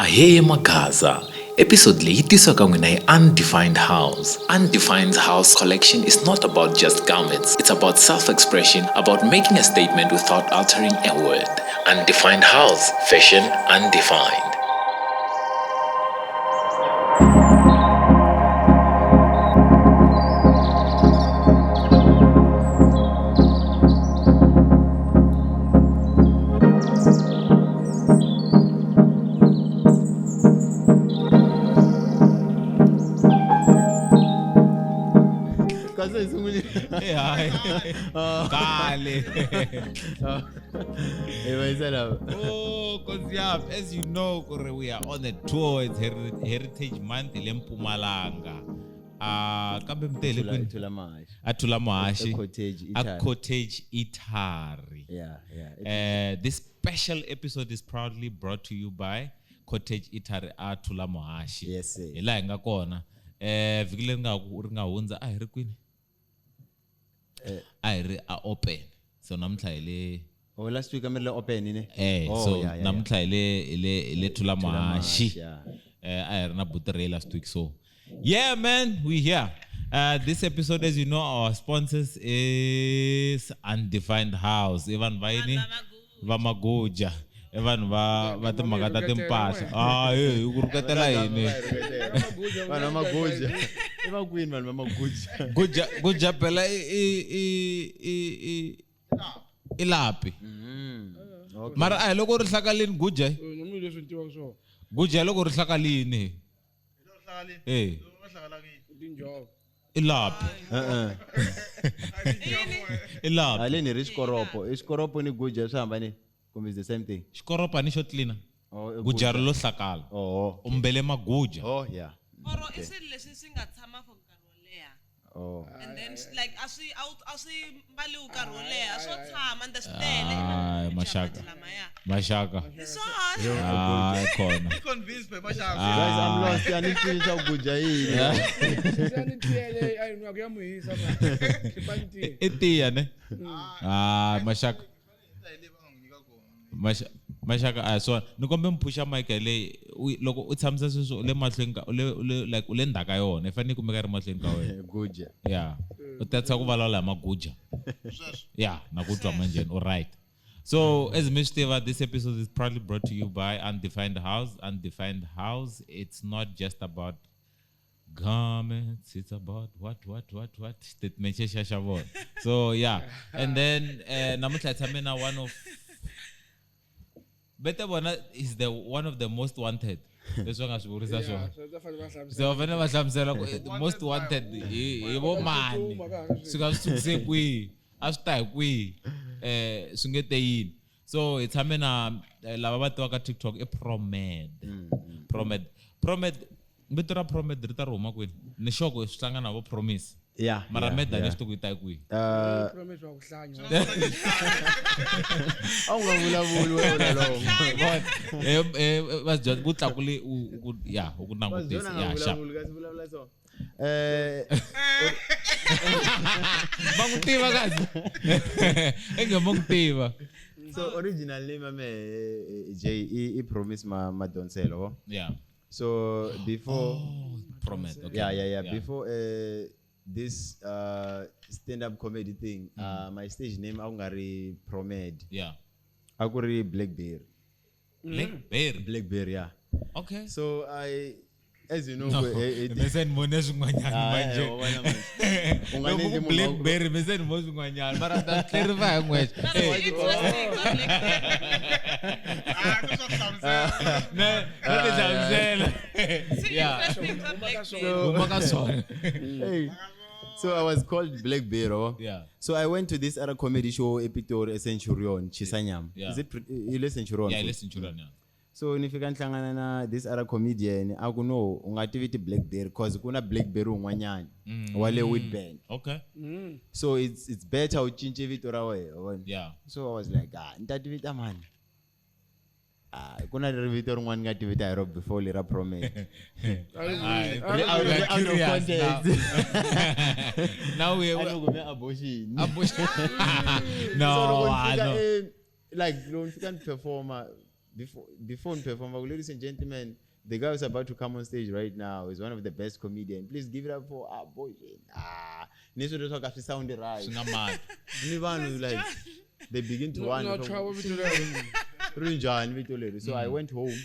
Ahee Magaza. Episode leyi yi tisiwa ka n'wina hi Undefined House. Undefined House collection is not about just garments. It's about self-expression, about making a statement without altering a word. Undefined House, fashion undefined. Kasi hi sungule Eh, hayi. Kale. hi vayisa lava Oh, Nkosi yami, as you know, kore we are on a tour. It's Heritage Month le Mpumalanga. Ah, kambe mi tele kwini? Thula Mahashi. A Thula Mahashi. A Cottage A Eatery. Cottage Eatery. Yeah, yeah. This special episode is proudly brought to you by Cottage Eatery a Thula Mahashi. Yes, sir. Hi laha hi nga kona. Vhiki leri nga ri nga hundza a hi ri kwini? A hi ri a open. So namuntlha hi le Oh, last week a mi ri le open ne? Oh, so yeah, yeah, yeah. namuntlha hi le hi le hi le Thula Mahashi. Mahashi, yeah. A hi ri na Buti last week, so yeah man, we here. This episode, as you know, our sponsors is Undefined House. I vanhu va yini? Va Maguja. I vanhu va timhaka ta timpahla. Ah, hey, ku rhuketela yini? Vanhu va Maguja. I va kwini vanhu va Maguja? Guja, Guja phela i lapi. Okay. Mara a hi loko ri hlakalini Guja. Nomi leswi ni tivaka swona. Guja loko ri hlakalini. Eh. Tinjhovo. I lapi. Uh-uh. I lapi. Haleni ri xikoropo. I xikoropo ni Guja swi hambanile kumbe is the same thing? Xikoropo ni xo tlina. Oh, i Guja ri lo hlakala. Oh. U mbele maguja. Oh, yeah. Oro i swilo leswi swi nga tshama for nkarhi wo leha. Oh. And then like a swi a wu- a swi mbaliwi nkarhi wo leha, swo tshama and swi tele. Hayi, maxaka. Lamaya. Maxaka. Hi swona. Hayi khona. Convinced by Maxaka. Guys, I'm lost. A ni tivi swa Guja i yini. Se ni tiya leyi a yi nwaka ya muhisa man. Xipani tiya. I tiya ne? Ah, maxaka. Maxaka a hi swona. Ni kombe mi phusha mic leyi loko u tshamisa sweswo u le mahlweni ka u le u le like u le ndzhaku ka yona. I fanele yi kumeka ri mahlweni ka wena. Guja. Yeah. U ta tshika ku vulavula hi maguja. Yeah, na ku twa manjheni u right. So as mi swi tiva, this episode is proudly brought to you by Undefined House. Undefined House, it's not just about garments, it's about what, what, what, what statement xa xa vona. So yeah, and then namuntlha hi tshame na one of Bete vona is the one of the most wanted. Leswi va nga swi vurisa swona. Yeah, so ta fanele va hlamusela. Se va fanele va hlamusela ku the most wanted hi vo mani. Swi nga swi sukise kwihi, a swi ta hi kwihi, swi nge te yini. So hi tshame na lava va tivaka TikTok i Promed. Promed. Promed, vito ra Promed ri ta ri huma kwini? Ni sure ku swi hlangana na vo Promise. Yeah, Mara yeah, Med a ni yeah. swi tivi ku yi ta hi kwihi. Promise wa ku hlanya. A wu nga vulavuli wena lowo. Vona, va swi dyondza, ku tlakule u ku, yeah, u ku langutisa. Yeah, sharp. kasi vulavula so. Va n'wi tiva kasi. Inge va n'wi tiva. So original name ya mehe Jay i Promise Madonselo, wo? Yeah. So before Oh, Promise, okay. Yeah, yeah, yeah. Yeah. Before this stand-up comedy thing, my stage name a ku nga ri Promed. Yeah. A ku ri Blackberry. Blackberry. Blackberry, yeah. Okay. So I, as you know, No. it, Me se ni vone swin'wanyana Ah, manje. wa vona manje. U nga Loko ni ku endli munhu wa ku- Blackberry, me se ni vone swin'wanyana. Mara ta clarify hi n'wexe. Mara Eh. swi interesting swa Blackberry. Ah, swi swa hlamusela. Ne, no ti hlamusela. Swi Yeah. interesting swa Blackberry. Huma ka swona. Hey. So I was called Blackberry. Oh. Yeah. So I went to this other comedy show, Epitori, Centurion, Chisanyam. Yeah. Is it ile Centurion? Yeah, ile Centurion, yeah. So ni fika nhlangana na this other comedian, a ku no, u nga tivi ti Blackberry cause ku na Blackberry un'wanyana wa le Witbank. Okay. So it's better u cince vito ra wena, wa vona? Yeah. So I was like, ni ta tivita mani? Ku na leri vito rin'wana ni nga tivita hi ro before lera Promed. Aye, Out we are of curious context. now. Now we A ni kume abortion. Abortion. No, So loko ni I fika know. like loko ni fika ni performa, Before ni perform, va ku, ladies and gentlemen, the guy who's about to come on stage right now is one of the best comedian. Please give it up for ah boy. Ah, ni swi leswaku a swi sound right. Swi nga mali. Ni vanhu like they begin to No, wonder no, chava vito leri. ri njhani vito leri. So I went home.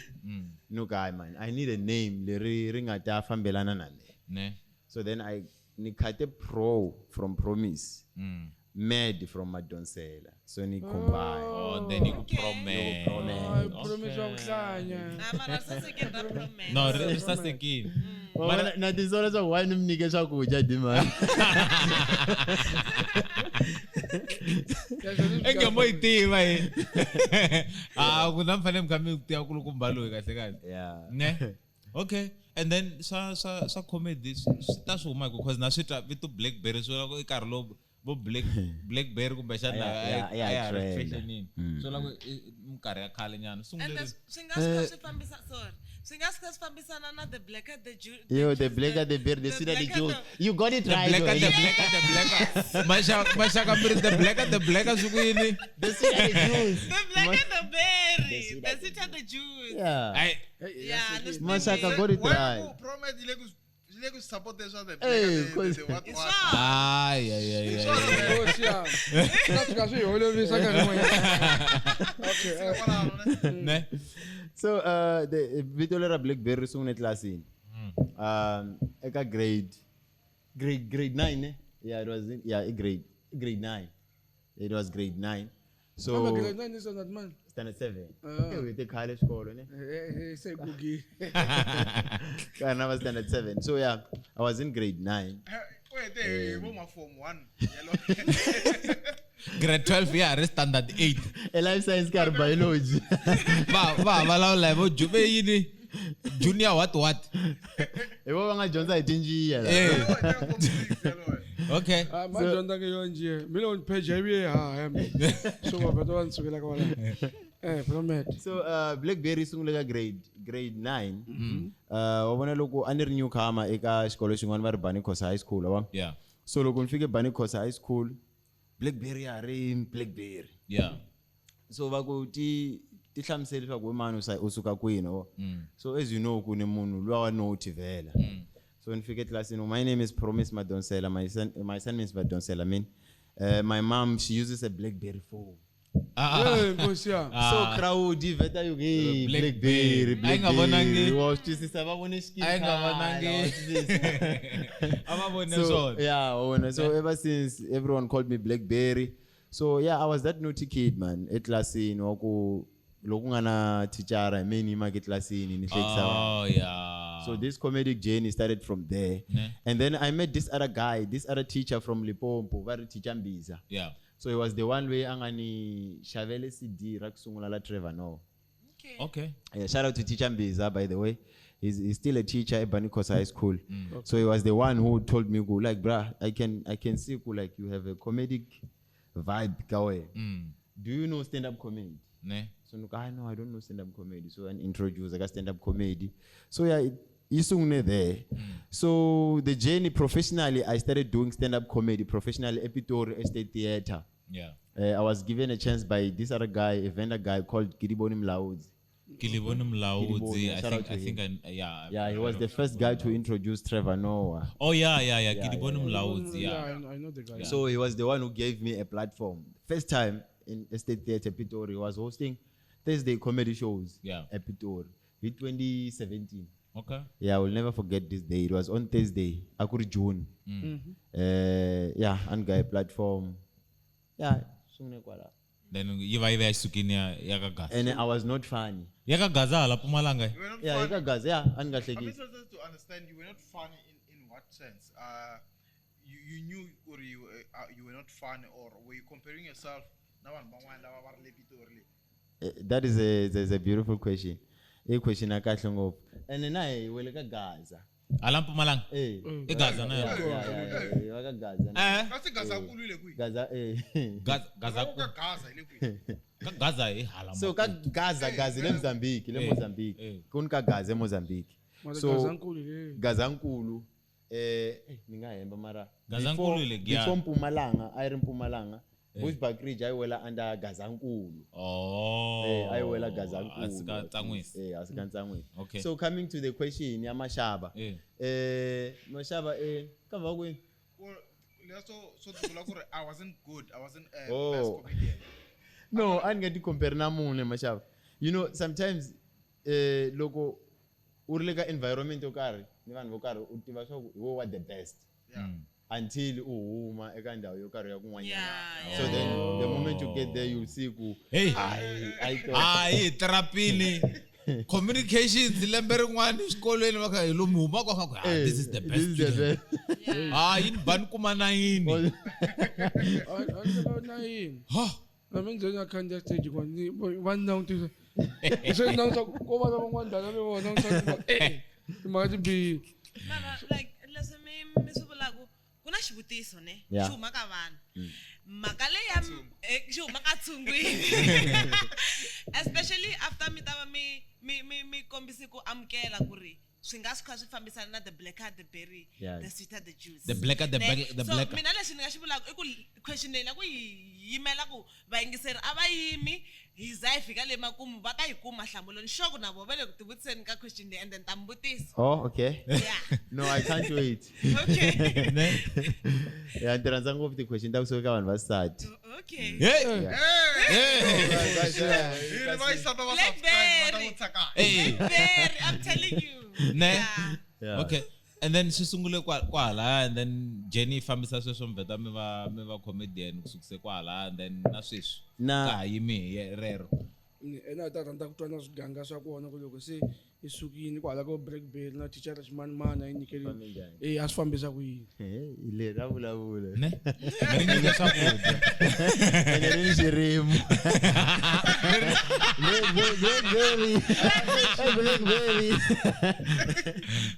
No guy man, I need a name leri ri nga ta fambelana na me. Ne. So then I ni khate pro from Promise. Mad from Madonsela. So ni combine. Oh, then you promise. Hayi, promise wa ku hlanya. Ah, mara ri sasekile ra promise. No, ri sasekile. Mara na tisola swa why ni mi nyike swakudya dimani. Enge mo yi tiva hi. Ah, ku na mi fanele mi kha mi tiva kulukumba loyi kahle kahle. Yeah. Ne? Okay. And then swa comedy swi ta swi huma hi ku cause na swi twa vito Blackberry swi vula ku i nkarhi lowu vo Blackberry kumbexana A ya a ya ha ri trend. fashionini. Swi vula ku i minkarhi ya khale nyana. Sungule Ende rini? swi nga swi kha swi fambisa sorry. Swi nga swi kha swi fambisana na the blacker the Jew. Yo, the blacker the berry, the sweeter the juice. You got it The right. blacker, the already. blacker, the blacker. Maxaka mi ri the blacker, the blacker swi ku yini? The sweeter the juice. The blacker the berry, the sweeter the juice. Yeah. Ai, Yeah, ni swi Mashaka tivile. got it Why right. ku Promise yi le ku yi le ku support swa the Hey, blacker, cause- the what Hi what. swona. ai, ai, ai, ai. Nkosi yami. Swi ta fika swi hi holovisa nkarhi wun'wanyana. Okay, Kwalano, ne? Ne? So the vito lera Blackberry ri sungule tlilasini. Eka grade 9 eh? Yeah, it was in, yeah, grade 9. It was grade 9. So Kambe grade nine is on that man. standard 7. Ah. Eh, we te khale xikolo ne. Eh, eh, se gugile. Kana va standard 7. So yeah, I was in grade 9. Wait, hey, vo ma form 1. Yellow. Grade 12 ya ha ri standard 8. E life science ka ri biology. Va vulavula hi vo ve yini? Junior what what? Hi vo va nga dyondza hi tinjiya la. Eh, Form 6 yellow. okay. Ah, ma dyondza nge yo njhe. Mi lo ni page yi vuye haha mi. So va vheta va ni sukela kwala. Eh, Promet. So Blackberry sungule ka grade 9. Wa vona loko a ni ri newcomer eka xikolo xin'wana va ri Bani Khosa High School wa. Yeah. So loko ni fike Bani Khosa High School, Blackberry ya ha ri Blackberry. Yeah. So va ku ti ti hlamuseli leswaku we mani u suka kwini wa. So as you know ku ni munhu luwa wa note vhela. So ni fike tlilasini, my name is Promise Madonsela, my son is Madonsela mean. My mom she uses a Blackberry phone. Ah, Eh, nkosi yami. So crowd yi vheta yi ku, hey, Blackberry. Blackberry, A yi nga vonangi. Blackberry. Wa swi twisisa va vone xikili A yi nga khale, vonangi. wa swi twisisa. A va vone So, swona. yeah, wa vona. So ever since everyone called me Blackberry. So yeah, I was that naughty kid man etlilasini wa ku loko ku nga na thicara hi me ni yimaka etlilasini ni hlekisa vanhu. Oh yeah. So this comedic journey started from there. Ne. And then I met this other guy, this other teacher from Limpopo, va ri teacher Mbiza. Yeah. So he was the one loyi a nga ni xavele CD ra ku sungula la Trevor Noah. Okay. Okay. Yeah, shout out to Teacher Mbiza, by the way. He's still a teacher at Banikosa High School. So he was the one who told me, go like, bruh, I can see go, like you have a comedic vibe, kawe. Do you know stand-up comedy? Ne. So no, I know I don't know stand-up comedy. So I introduced like a stand-up comedy. So yeah, isungune there. So the journey professionally, I started doing stand-up comedy professionally at Pitori Estate Theatre. Yeah. I was given a chance by this other guy, a vendor guy called Kiriboni Mlaudzi. Kiliboni Mlaudzi. Kiliboni, I shout think out to I think I yeah. Yeah, he was the first guy to introduce Trevor Noah. Oh yeah, yeah, yeah. Kiliboni Mlaudzi, Yeah, yeah. I know the guy. So he was the one who gave me a platform. First time in Estate Theatre Pitori, he was hosting Thursday comedy shows Yeah. at Pitori in 2017. Okay. Yeah, I will never forget this day. It was on Thursday, Akuri June. Yeah, and guy platform. Yeah, sungune kwala. Then yi va yi va yi sukile ya ka Gaza. And I was not funny. Ya ka Gaza hala Mpumalanga. You were not Yeah, funny. you guys, yeah, and I'm interested to understand you were not funny in what sense? You knew or you were not funny, or were you comparing yourself na vanhu van'wana lava va ri le Pitori le? That is a beautiful question. I question ya kahle ngopfu. And na hi wele ka Gaza. Hala Mpumalanga. Eh. I Gaza na Yeah, yona. yeah, yeah, yeah, ka Gaza. na. Eh. Kasi Gaza-nkulu yi le kwihi? Gaza eh. Gaza Gaza Ka Gaza yi le kwihi? ka Gaza hi hala. So ka Gaza, Gaza le Mozambique, le Eh, Mozambique. eh. Ku ni ka Gaza eMozambique. Mara So Gazankulu le. Gazankulu eh ni nga hemba mara Gazankulu le Giyani. before Mpumalanga, a yi ri Mpumalanga. Bushbuckridge a yi wela under Gazankulu. Oh. A yi wela Gazankulu. A sika Ntsangwisi. A sika Ntsangwisi. Okay. So coming to the question ya Mashaba. Mashaba kava kwini? Leso so vula ku ri I wasn't good. I wasn't a Oh. best comedian. No, a ni nga ti compare na munhu Mashaba. You know, sometimes loko u ri le ka environment yo karhi ni vanhu vo karhi u tiva swa ku hi wo wa the best. Yeah. Until u huma eka ndhawu yo karhi ya kun'wanyana. Yeah, So then the moment you get there you see ku Hey. I thought Hayi trapini. Communications lembe rin'wana exikolweni va kha hi lomu humaka va ku ah, this is the best. This is the student. best. Ah, yini bani kuma na yini? A ni teka na yini Ha. na mi ndzeni a khandziya stage kona ni va ni langutisa se ni languta ko va na van'wana dala mi vona languta ku timhaka ti bihile. Mara like leswi mi swi vulaku ku na xivutiso ne Yeah. xi huma ka vanhu mhaka leyi ya xi huma ka tshungwini especially after mi ta va mi kombise ku amukela ku ri swi nga swi kha swi fambisana na the blacker the berry, Yeah. the sweeter the juice. The blacker, the Ne? the So blacker. mina lexi ni nga xi vulaka i ku question leyi na ku yi yimela ku vayingiseri a va yimi hi za hi fika le makumu va ta yi kuma nhlamulo ni sure ku na vona va le ku tivutiseni ka question leyi and then ta mi vutisa. Oh, okay. Yeah. No, I can't wait. Okay. Ne? Yeah, ni rhandza ngopfu ti-question ta kusuka ka vanhu va xisati. Okay. Hey. Yeah. Hey. Hi ri va xisati va subscribe va ta Blackberry. vutisa kahle. Hey. Blackberry, I'm telling you. Ne? Yeah. Yeah. Okay. And then swi sungule kwalaya and then Jenny yi fambisa sweswo mi vheta mi va comedian ku sukise kwalaya and then na sweswi Na- ka ha yimi hi rero. Ene a ta rhandza ku twa na swiganga swa kona ku loko se i sukile kwala ko Blackberry na thicara ximanimani a yi nyikeli Fambe njhani? a swi fambisa ku yini. Hey, leri ra vulavula. Ne? Mi ri nyike swakudya. Ene ri ni xirimu. Blackberry. Blackberry.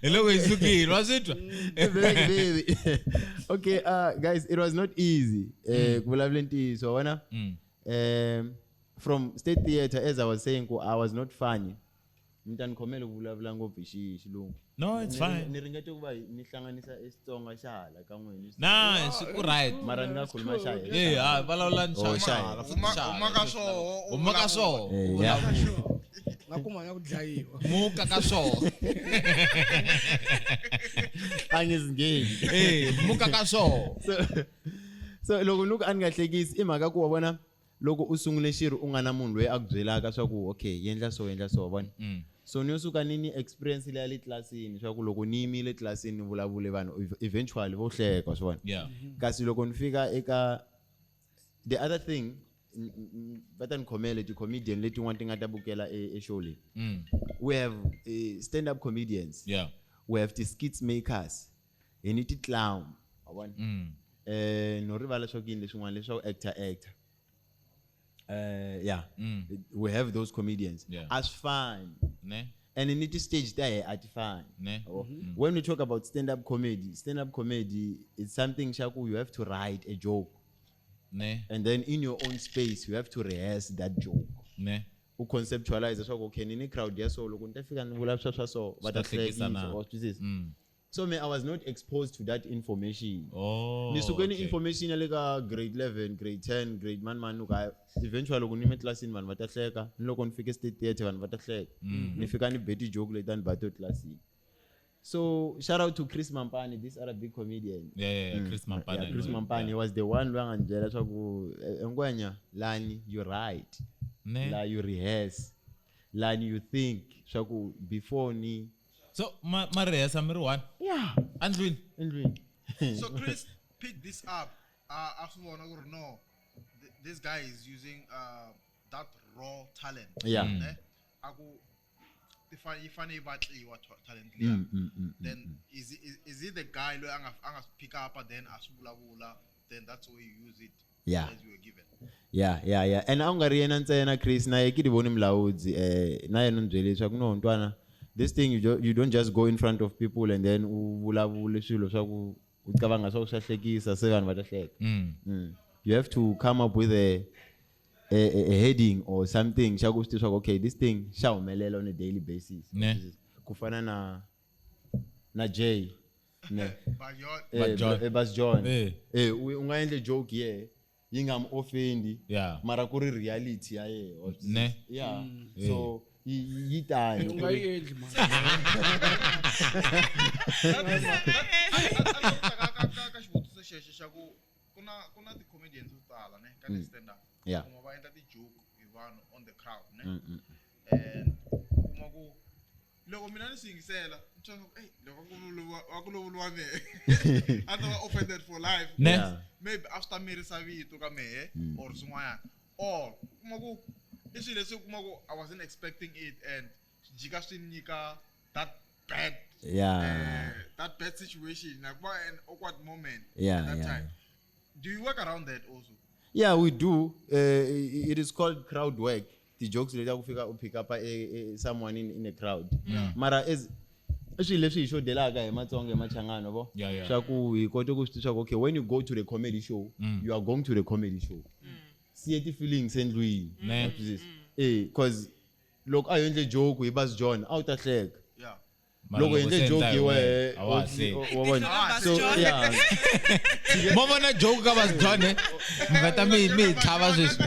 Hi loko hi sukile wa swi twa? Blackberry. Okay, guys, it was not easy. Ku vulavula ntiyiso, wa vona? From State Theatre, as I was saying, ku I was not funny. Mi ta ni khomela ku vulavula ngopfu hi xilungu. No, it's fine. Ni ringete ku va ni hlanganisa eXitsonga xa hala ka n'wina. Na, swi ku right. Mara ni nga khuluma xa hina. Eh, ha vulavula ni Oh, xa xa hala, futhi Huma xa huma hala. ka swoho. u Huma ka vulavula. swoho. Eh, yeah. Nga kuma na ku dlayiwa. Muka ka swoho. A nge zingheni. Eh, muka ka swoho. So loko ni ku a ni nga hlekisi i mhaka ku wa vona loko u sungule xirho u nga na munhu loyi a ku byelaka swa ku okay endla so endla so wa vona. So ni yo suka ni experience leya le tlilasini swa ku loko ni yimile tlilasini ni vulavule vanhu eventually vo hleka swi vona. Yeah. Kasi loko ni fika eka the other thing va ta ni khomela ti-comedian letin'wana ti nga ta bukela e show leyi. We have stand up comedians. Yeah. We have ti-skits makers. Hi ni ti-clown. Wa vona? No rivala swa ku yini leswin'wana leswaku actor. Yeah. We have those comedians. Yeah. A swi fani. Ne? And ni ti-stage ta hina a ti fani. Ne? Yabo? When we talk about stand-up comedy, stand-up comedy is something xa ku you have to write a joke. Ne? And then in your own space, you have to rehearse that joke. Ne? U conceptualize leswaku okay ni ni crowd ya so loko ni ta fika ni vula swa so va ta Swi ta hlekisa hlekisa na. wa swi twisisa. So me I was not exposed to that information. Oh. Ni suke ni okay. information ya le ka grade 11, grade 10, grade man man ka eventually loko ni yime tlilasini vanhu va ta hleka ni loko ni fike state theatre vanhu va ta hleka. Ni fika ni be ti-joke leti a ni ba to tlilasini. So shout out to Chris Mampane, this other big comedian. Yeah, yeah, yeah. Chris Mampane. Yeah, Chris Mampane he was the one loyi a nga ni byela leswaku Ngwenya lani you write. Ne? La you rehearse. Lani you think swa ku before ni So ma rehearsa mi ri one yeah endlwini. endlwini. So Chris picked this up. A swi vona ku ri no, this guy is using that raw talent. Yeah. Ne? A ku yi fane yi vatliwa talent liya. Then is it the guy loyi a nga pick up then a swi vulavula then that's why you use it Yeah. as you were given. Yeah. And a ku nga ri yena ntsena Chris na ye ke di voni Mulaudzi na yena u ni byele leswaku no ntwana this thing you don't just go in front of people and then u vulavule swilo swa ku u cabanga swa ku swa hlekisa se vanhu va ta hleka. You have to come up with a heading or something xa ku swi tiva swa ku okay this thing xa humelela on a daily basis. Ne. Ku fana na Jay. Ne. But your Bas John. Bas John. Eh. U nga endle joke here. yi nga mi offendi Yeah. mara ku ri reality ya yena wa swi Ne. twisisa? Yeah, so yi tani U nga yi endli mani. Ka xivutiso xexo xa ku ku na ti-comedians to tala ne ka ti-stand up. Yeah. Kuma va endla ti-joke hi vanhu on the crowd ne, and u kuma ku loko mina ni swi yingisela ni twa ku ey loko a ku lovuriwa mehe a ta va offended for life. Ne. Yeah. Maybe a swi ta mirisa vito ka mehe or swin'wanyana, or u kuma ku i swilo leswi u kuma ku I wasn't expecting it and swi jika swi nyika that bad that bad situation, like what an awkward moment at that time. Do you work around that also? Yeah, we do. It is called crowd work. Ti-jokes leti ku fika u pick up someone in a crowd. Mara as i swilo leswi hi xodelaka hi Matsonga hi Machangani vo. Swa ku hi kota ku swi tiva swa ku okay, when you go to the comedy show, you are going to the comedy show. Siye ti-feelings endlwini. Ne. Wa twisisa? Eh, cause loko a hi endle joke hi Bas John, a wu ta hleka. Mara Loko hi endle se joke endla hi hi wehe, wena, a wa ha hleki. wa vona. Bas So John. yeah. Mo vona joke ka Bas John, eh? Mi nga ta mi hi tlhava sweswi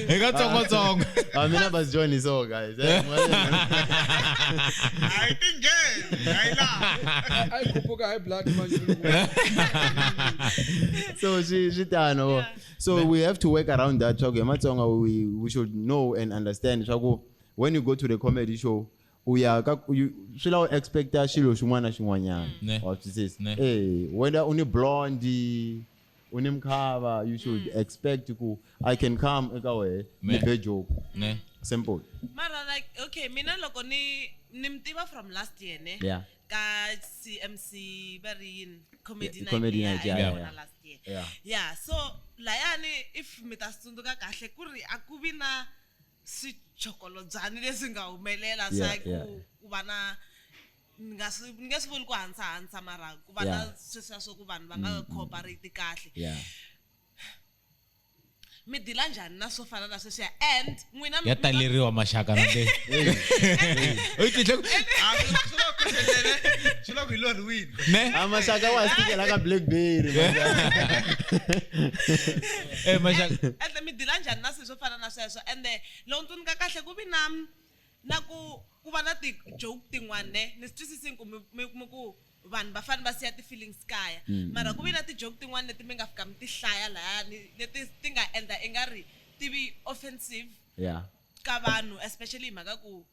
hi katsongotsongo. Ah, mina Bas John is all guys. Eh, I think yeah. A yi khuphuka high blood manje. So swi tano vo. So we have to work around that swa ku hi Matsonga we should know and understand swa ku when you go to the comedy show u ya ka swi lava u expecta xilo xin'wana na xin'wanyana. Ne. Wa twisisa? Ne. Eh, whether u ni blonde, u ni mkhava, you should expect ku I can come eka wehe ni Ne. be joke. Ne. Simple. Mara like okay, mina loko ni mi tiva from last year ne. Yeah. Ka CMC va ri yini? Comedy Yeah, night. comedy night, yeah, yeah, yeah, yeah. last year. Yeah. Yeah, so layani if mi ta swi tsundzuka kahle ku ri a ku vi na swichokolobyani leswi nga humelela swa Yeah, ku yeah. ku va na ni nga swi ni nge swi vuli ku hansa hansa mara ku va na Yeah. sweswiya swo ku vanhu va nga cooperate kahle. Yeah. Mi dila njhani na swo fana na sweswiya and n'wina Ya taleriwa maxaka na te u titla Swi lava ku hi lorhiwini. ne. Ah, maxaka wa ha stikela ka Blackberry. Eh, maxaka. Ende mi dila njhani na swilo swo fana na sweswo ende loko ni tsundzuka kahle ku vi na ku va na ti-joke tin'wana ne ni swi twisisini ku mi ku vanhu va fanele va siya ti-feelings kaya mara ku vi na ti-joke tin'wana leti mi nga fika mi ti hlaya layani leti ti nga endla i nga ri ti vi offensive ka vanhu, especially hi mhaka ku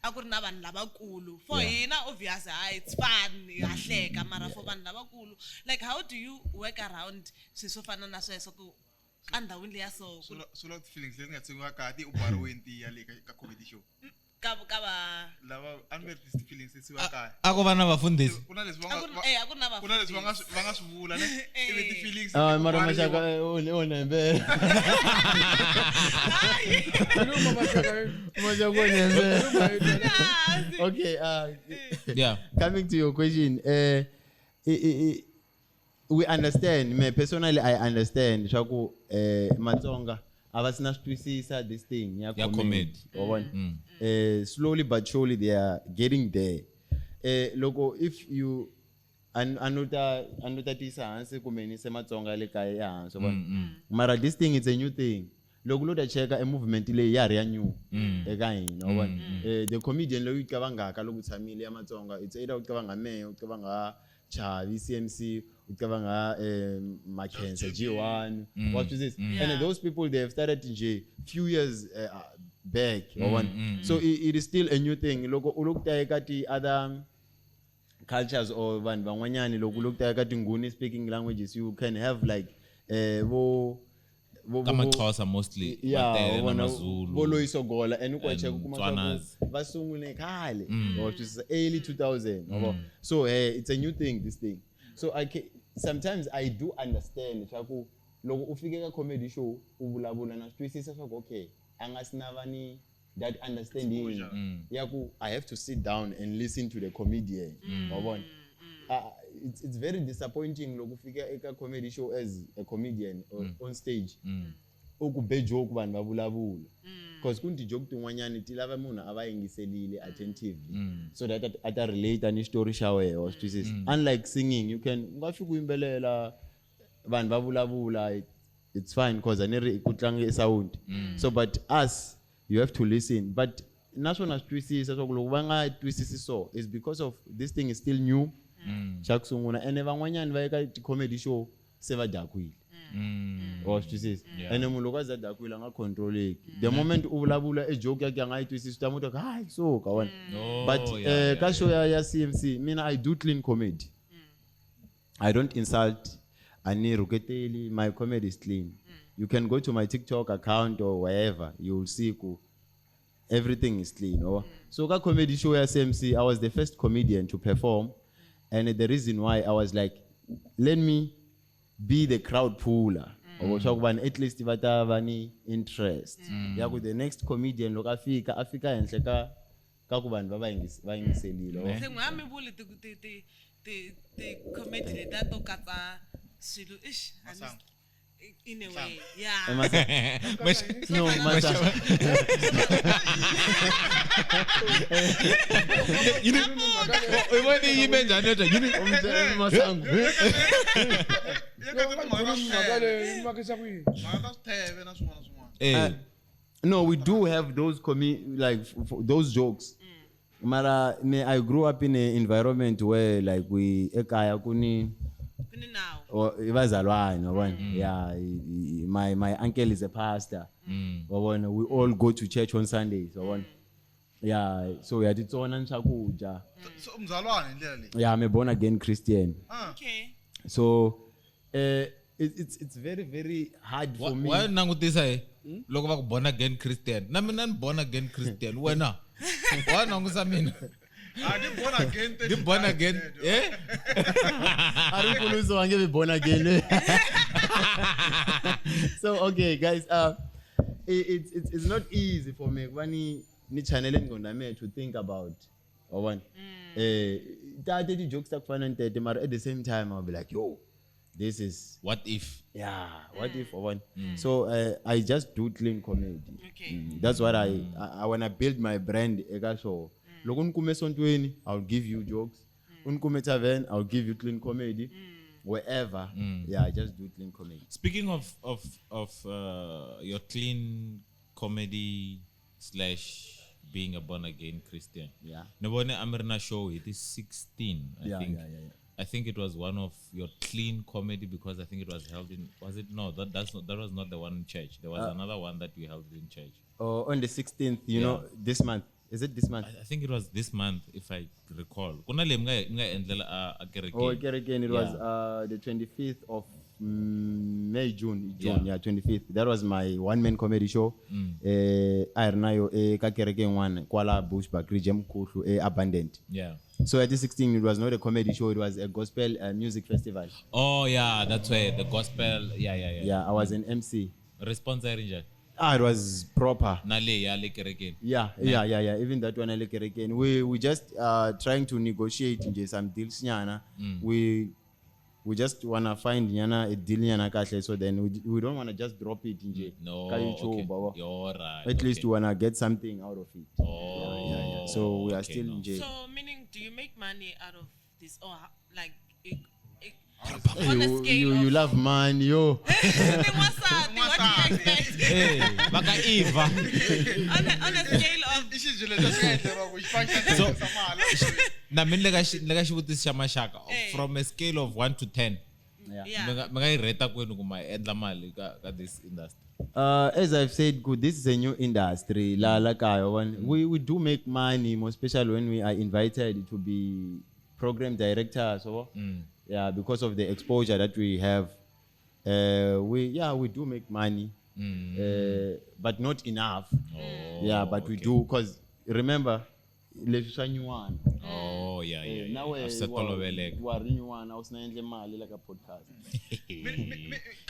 a ku ri na vanhu lavakulu for hina obvious hayi it's fun ha hleka mara for vanhu lavakulu, like how do you work around swilo swo fana na sweswo ku ka ndhawini leya so ku Swi lava ti-feelings leti nga tsemiwa kaya ti u bariweni ti ya le ka comedy show. Ka va Lava a ni veri ti-feelings leti siyiwa kaya. A ko va na vafundhisi. Ku na leswi va a nga ku ri eh, a ku ri na ku na leswi va nga vafundhisi. va nga swi vula ne ivi ti-feelings Ah, ti mara bariwa. maxaka o nembela. Luma maxaka. Maxaka o nembela. Luma hi tona. Okay, Yeah. coming to your question, we understand. Me personally, I understand. Swa ku Matsonga a va sina swi twisisa this thing ya Ya comedy. comedy. Wa vona? Slowly but surely they are getting there. Loko if you a no ta tiyisa hansi kumbe ni se Matsonga le kaya ehansi, wa vona? Mara this thing, it's a new thing. Loko lo ta cheka e movement leyi ya ha ri ya new eka hina, wa vona? The comedian loyi u cavangaka loko u tshamile ya Matsonga, it's either u cavanga mehe, u cavanga Chavi CMC, u cavanga Mackenzie G1, wa twisisa? And those people, they have started nje few years back, wa vona? So it is still a new thing. Loko u loko ta eka ti other cultures or vanhu van'wanyani, loko u loko ta eka tinguni speaking languages, you can have like vo Ka Maxhosa mostly, yeah, va tele na vona Mazulu. vo Loyiso Gola and u And cheka u kuma swa ku Tswanas. va sungule khale, wa twisisa, early 2000, wa vona? So it's a new thing, this thing. So I can, sometimes I do understand swa ku loko u fike ka comedy show u vulavula na swi twisisa swa ku okay, a nga si na va ni that understanding ya ku I have to sit down and listen to the comedian, wa vona? It's very disappointing loko u fika eka comedy show as a comedian or on stage u ku be joke vanhu va vulavula, because ku ni ti-joke tin'wanyani ti lava munhu a va yingiselile attentively so that a ta relate ni xitori xa wehe, wa swi twisisa? Unlike singing, you can u nga fiki u yimbelela Vanhu va vulavula, it's fine because a ni ri ku tlange sound. So but us, you have to listen. But naswona swi twisisa swa ku loko va nga twisisi, so it's because of this thing is still new. Xa ku sungula, ene van'wanyani va eka ti-comedy show se va dakwile. Wa swi twisisa? Ene munhu loko a za dakwile a nga controleki. The moment u vulavula e joke yakhe a nga yi twisisi, u ta mu twa ku hayi suka wena. Oh, But ka show ya CMC, mina I do clean comedy. I don't insult, ani rhuketeli. My comedy is clean. You can go to my TikTok account or wherever, you will see ku everything is clean. Oh. So ka comedy show ya CMC, I was the first comedian to perform, and the reason why I was like, let me be the crowd puller. Swa ku vanhu at least va ta va ni interest ya ku the next comedian loko a fika, a fika henhla ka ku vanhu va yingiselile. Se n'wi mi vuli ti-comedy letiya to katsa swilo ish a ni Masangu. In a way, yeah. No, masangu. U vone yi yime njhani yodwa yini? Masangu. Ya katsa timhaka ta Mhaka switheve. leyi yi makisa ku yini? Mhaka ta switheve na swin'wana na swin'wana. Eh. No, we do have those like those jokes. Mara me, I grew up in an environment where like we ekaya kuni Ku ni nawu. or bazalwane, wabona. Yeah, my uncle is a pastor. Wabona, we all go to church on Sundays, wabona. Yeah, so uyatitsona ni swakudya. So mzalwane hi ndlela leyi. Yeah, I'm a born again Christian. Okay. So it's very very hard for me. Wa langutisa hi loko va ku born again Christian, na mina ni born again Christian, wena wa langusa mina. Ah, ni born again. Ni born again, eh. A ri nkuluso va nge vi born again. So okay guys, it's not easy for me ku va ni channel ingqondo ya mina to think about, wabona, tate ti-jokes ta ku fana ni tete, mara at the same time I'll be like, yo, this is What if? Yeah, what if, wabona. So I just do clean comedy. Okay. That's what I when I build my brand eka show, loko ni kume sontweni, I'll give you jokes. U ni kume tavern, I'll give you clean comedy. Wherever. Yeah, I just do clean comedy. Speaking of your clean comedy slash being a born again Christian. Yeah. Ni vone a mi ri na show hi ti 16, I Yeah, think. yeah. I think it was one of your clean comedy because I think it was held in, was it? No, that was not the one in church. There was another one that we held in church. Oh, on the 16th, you Yeah. know, this month. Is it this month? I think it was this month, if I recall. Kuna leyi mi nga endlela a kerekeni. Oh, kerekeni. It was Yeah. the 25th of May, June. June, Yeah. yeah, 25th. That was my one-man comedy show. A hi ri na yo eka kereke yin'wana kwala Bushbuckridge eMkhuhlu, Abundant. Yeah. So at the 16, it was not a comedy show. It was a gospel music festival. Oh, yeah, that's where the gospel. Yeah. Yeah, I was an MC. Response a yi ri njhani? Ah, it was proper. Na leyi ya le kerekeni. Yeah. Even that one, le kerekeni. We just trying to negotiate nje some deals nyana. We just wanna find nyana a deal nyana kahle, so then we don't wanna just drop it nje. No, ka YouTube, okay. baba. You're right. At least okay. we wanna get something out of it. Oh, Yeah. So we are okay, still no. nje. So meaning, do you make money out of this or like it, on a You, scale you, of you love money, yo. Then what's up? What do you expect? Hey, va ka Eva. On a scale of I xijilo lexi xi nga endleriwa ku xi fanele So- xi mali. Na mina le ka xivutiso xa maxaka, Eh. from a scale of 1 to 10, Yeah. yeah. mi nga yi rate kwini ku ma endla mali ka this industry? As I've said, good, this is a new industry. La la kaya, when we do make money, more especially when we are invited to be program directors. So, yeah, because of the exposure that we have, we do make money, but not enough. Yeah, but we okay. do, because remember, leswi swa nyuwana. Oh, yeah. Na yeah. wehe A swi se toloveleka. wa ri nyuwana, a wu si na endle mali la ka podcast.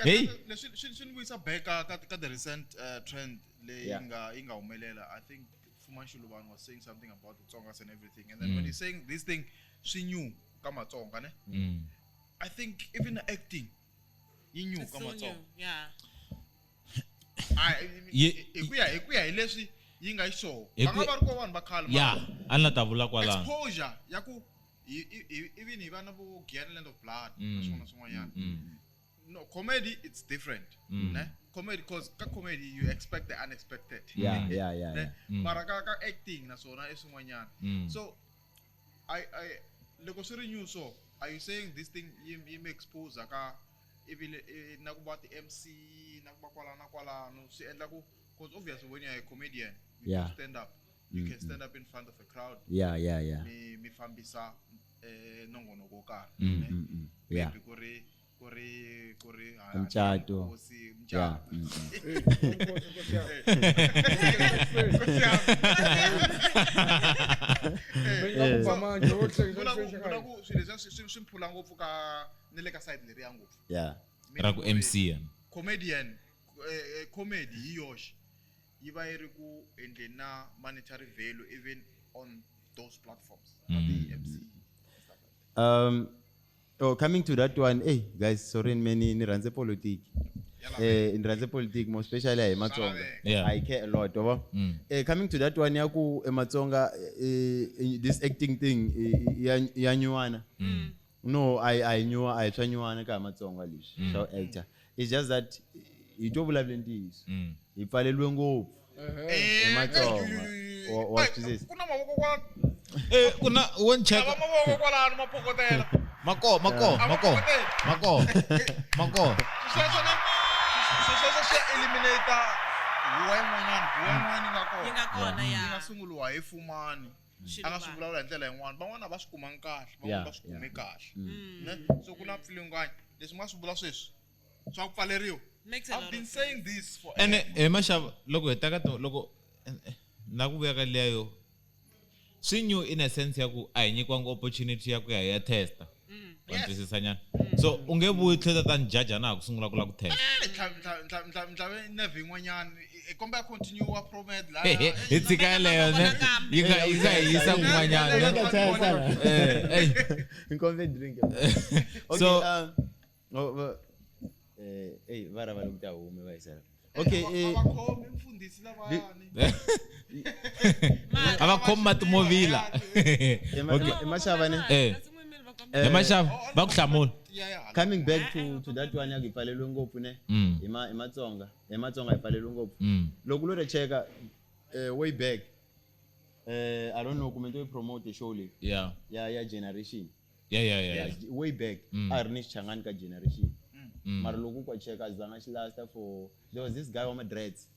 Hey. Leswi swi ni vuyisa back ka the recent trend leyi yi nga humelela. I think Fuma Shilubane was saying something about the Tsongas and everything, and then when he's saying this thing swi new ka Matsonga, ne? I think even the acting yi new It's ka so new. Matsonga. Yeah. Hi ku ya hi leswi yi nga xiswona. Hi Va nga ku- va ri ko vanhu va khale, mara Yeah, a ni la ta vula kwalano. exposure ya ku even hi va na vo Giyani Land of Blood na swin'wana na swin'wanyana. No, comedy it's different. Ne? Comedy, cause ka comedy you expect the unexpected. Yeah, yeah, yeah, Ne? yeah. Mara ka ka acting naswona i swin'wanyana. So I loko swi ri new, so are you saying this thing yi mi expose ka ivi na ku va ti-MC na ku va kwala na kwalano, swi endla ku, cause obviously when you're a comedian, you do stand up, you can stand up in front of a crowd, Yeah. mi fambisa nongonoko wo karhi, ne? Maybe ku ri Mcato. nkosi, mcato. Nkosi yami. Nkosi yami. Bengingakubha manje, wohlekisa Vula ku hlekisa vula kahle. ku swilo leswiya swi mphula ngopfu ka ni le ka side leriya ngopfu. Meaning Ra ku ku ri MC yena. Comedian, comedy hi yoxe yi va yi ri ku endleni na monetary value even on those platforms, ti-MC and stuff like that. Oh, coming to that one, hey guys, sorry, many ni rhandze politiki. Ni rhandze politiki more especially hi Matsonga. I care a lot, yabo. Coming to that one ya ku eMatsonga, this acting thing, ya nyuwana. No, I knew I swa nyuwana ka Matsonga leswi. So actor. It's just that hi to vulavula ntiyiso. Hi pfaleliwe ngopfu. Ematsonga. Wa Ai, twisisa? ku na mavoko kwa Ku na wo ni cheka. lava mavoko kwalano ma phokotela. Mako, mako, mako. Mako. Mako. Sweswo sweswo swi ya eliminate huwa yin'wanyana, huwa yin'wana yi nga kona. Yi nga kona, Yi ya. nga sunguriwa hi Fumani. A nga swi vulavula hi ndlela yin'wana, van'wana a va swi kumangi kahle, van'wana va swi kume kahle. Ne? So ku na pfilunganya leswi mi nga swi vula sweswi swa ku pfaleriwa. Makes a I've lot been of saying this for Ene hi maxava loko hi teka loko na ku vuya ka liya yo swi new in a sense ya ku a hi nyikiwangi opportunity ya ku ya hi ya testa. Wa ni twisisa nyana? So u nge vuyi tlhela ta ni jaja na ha ku sungula ku lava ku testa. Ntlave nerve yin'wanyana i kombela continue wa promed la. Hi tshika yeleyo ne, yi nga hi yisa kun'wanyana ne. Eh, ey. Nkombe drink. Okay, So- oh, ey, va rava loko ta hume va yisela. Okay, Va khomi mfundhisi lavayani. A va khomi matimovila. Okay. Maxava ne. Hi maxava va ku hlamula. Ya. Coming back to that one ya ku hi pfaleliwe ngopfu ne. Hi Matsonga, hi Matsonga hi pfaleliwe ngopfu. Loko lo ri cheka, way back, I don't know kumbe to promote show leyi. Ya Generation. Yeah. Way back, a ri ni xichangani ka Generation. Mara loko ku cheka zanga xi lasta for there was this guy wa ma dreads.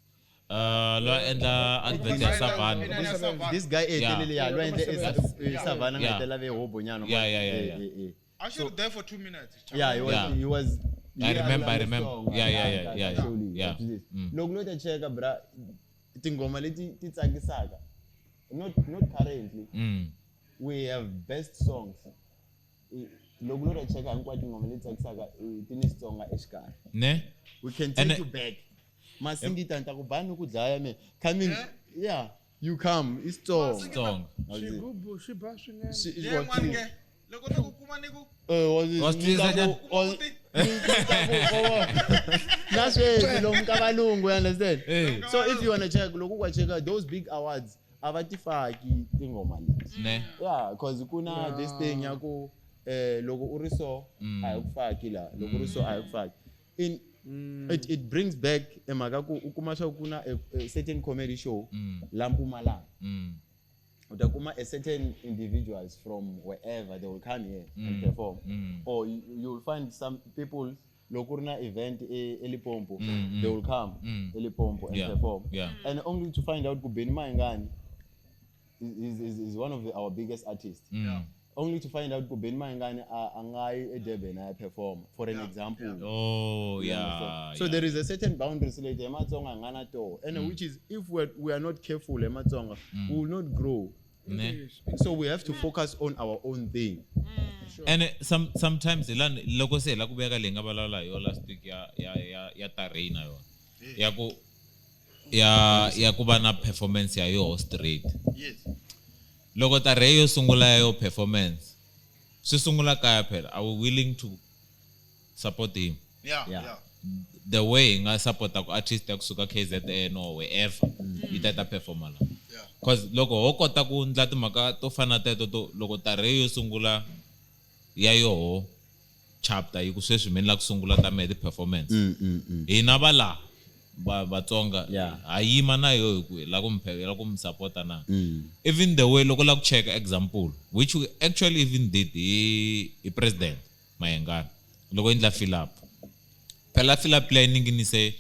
Loyi a endla advert ya Savannah. This guy hetelele ya loyi a endle Savannah nga hetelela ve hobo nyana. I should there for 2 minutes. Yeah, he was he was I remember, I remember. Song, Yeah. Loko lo ta cheka bra, tinghoma leti ti tsakisaka, not currently, we have best songs. Loko lo ta cheka hinkwato tinghoma leti tsakisaka, ti ni Xitsonga exikarhi. Ne? We can And take you back. Masingita ni ta ku bani ku dlaya me. Coming, yeah, you come, i Xitsonga. Xitsonga. Xigubu xi ba swinene. Yin'wana ke loko ni ku kuma ni ku Wa swi twisisa nyana? Na sweswi lomu ka valungu, you understand? So if you wanna check, loko ku cheka those big awards, a va ti faki tinghoma leti. Ne? Yeah, cause ku na this thing ya ku, loko u ri so a hi ku faki la, loko u ri so a hi ku faki. In it brings back emhaka ku u kuma swa ku na a certain comedy show la Mpumalanga. U ta kuma a certain individuals from wherever they will come here and perform. Or you will find some people loko ku ri na event eLimpopo, they will come eLimpopo and perform. And only to find out ku Benny Mayengani is one of our biggest artists. Only to find out ku Benny Mayengani a nga yi eDurban a ya perform, for an example. Oh, You yeah, understand? So yeah. there is a certain boundary leti ematsonga nga na toho, and which is if we are not careful ematsonga, we will not grow. Ne? So we have to focus on our own thing. And sometimes hi lani loko se hi la ku vuya ka leyi nga vulavula hi yona last week ya Tarei na yona. Ya ku va na performance ya yoho straight. Yes. Loko Tarei yo sungula ya yo performance, swi sungula kaya phela. Are we willing to support him? Yeah, Yeah. yeah. The way hi nga support-aku artist ya kusuka KZN or wherever, yi ta ta performa la. Yeah. Cause loko ho kota ku ndla timhaka to fana na teto to loko Tarei yo sungula ya yoho chapter yi ku sweswi mi ni la ku sungula ta mehe ti-performance hina va la va Vatsonga Yeah. ha yima na yo hi ku hi la ku mi hi la ku mi sapota na even the way loko la ku cheka example which we actually even did hi president Mayengani loko endla fill up phela fill up leyi ni nginise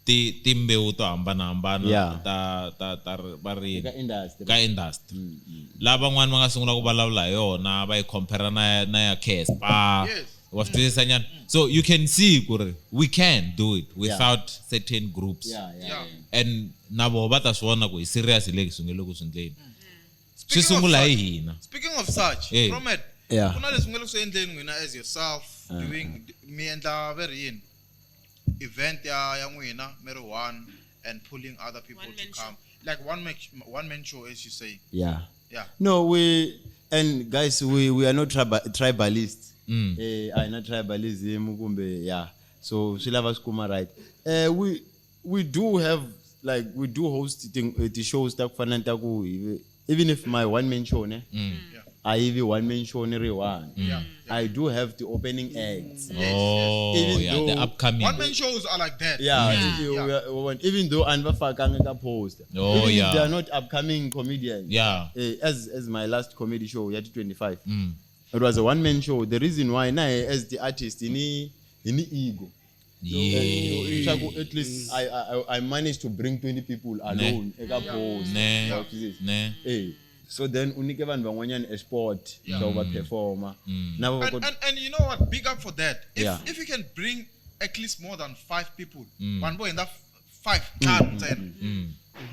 ti timbewu to hambanahambana Yeah. ta ta ta varimi Eka industry. ka industry laha van'wani va nga sungula ku vulavula hi yona va yi compare na ya Casper Yes. wa swi twisisa nyana so you can see ku ri we can do it without certain groups Yeah, yeah, Yeah. and na voho va ta swi vona ku hi serious hi le swi nge le ku swi endleni swi Speaking of sungula hi such- hina Speaking of such, Eh. from it, Yeah. ku na leswi nge le ku swi endleni n'wina as yourself doing mi endla ve ri yini event ya n'wina mi ri one and pulling other people One to man come like one man show as you say Yeah. yeah No, we and guys, we are not tribalists. Eh, not tribalism kumbe yeah. So swi lava swi kuma right. Eh, we do have like we do host the shows ta ku fana na ta ku even if my one man show ne. Yeah. I even one man show ni ri one. Yeah. I do have the opening acts. Oh, Even yeah, the though- upcoming. One man shows are like that. Yeah, Yeah. even though a ni va fakanga ka poster. Oh, even yeah. if they are not upcoming comedians. Yeah. Eh, as my last comedy show, ya 25. It was a one man show. The reason why now as the artist ini ego. Yeah. Swa ku at least I managed to bring 20 people alone eka post. Ne. Wa swi twisisa? Ne. Eh. So then u nyike vanhu van'wanyana a spot swa ku va performa. Na vo va And, kota- and you know what? Big up for that. If Yeah. if you can bring at least more than 5 people, vanhu vo hundza 5 ntlhanu ntsena.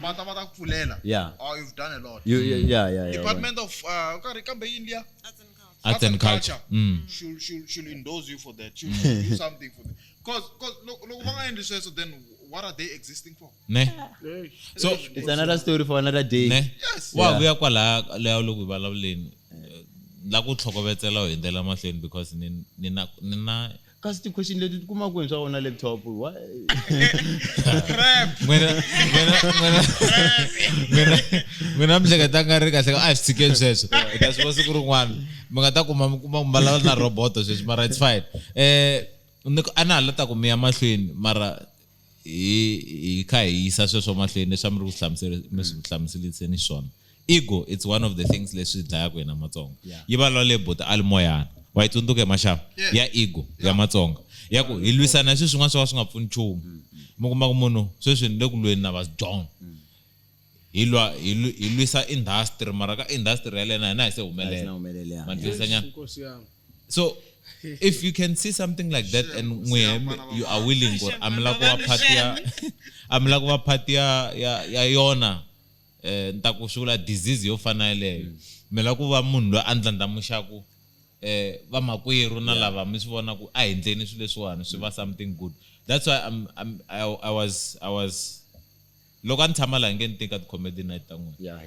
Va ta va ta ku pfulela. Yeah. Oh, you've done a lot. Yeah. Department of karhi kambe yini liya? Arts and culture. Arts and culture. Should endorse you for that. Should do something for that. Cause loko va nga endli sweswo, then what are they existing for? Ne. So It's another story for another day. ne. Yes. Wa Yeah. vuya kwala leyo loko hi vulavuleni la ku tlhokovetsela hi ndlela mahlweni because ni na Kasi ti-question leti ti kuma kwini swa wona laptop? Why? Crap. N'wina mi hleketa nga ri kahle a hi swi tshikeni sweswo hi ta swi vona siku rin'wana mi nga ta kuma mi kuma mi vulavula na roboto sweswi mara it's fine a na ha la ta ku mi ya mahlweni mara hi kha hi yisa sweswo mahlweni leswi a mi ri ku mi swi hlamuseliseni swona ego it's one of the things leswi dlayaka hina Matsonga yi vulavula le buti a li moyana wa yi tsundzuka hi maxava Yes. ya ego ya Matsonga ya ku hi lwisana swilo swin'wana swo ka swi nga pfuni nchumu mi kuma ku munhu sweswi ni le ku lweni na va John hi lwa hi lwisa industry mara ka industry yaleyo na hina hi se Hi se humelela humelela, yeah. Ma twisisa nyana? Nkosi yami. So if you can see something like that and n'wehe you are willing ku a mi la ku va part ya a mi la ku va part ya ya ya yona ni ta ku swi vula disease yo fana yeleyo mi la ku va munhu loyi a ndlandlamuxaku vamakwerhu na lava mi swi vona ku a hi endleni swilo leswiwani swi va something good. That's why I was loko a ni tshama laha nge ni tika ti-comedy night ta n'wina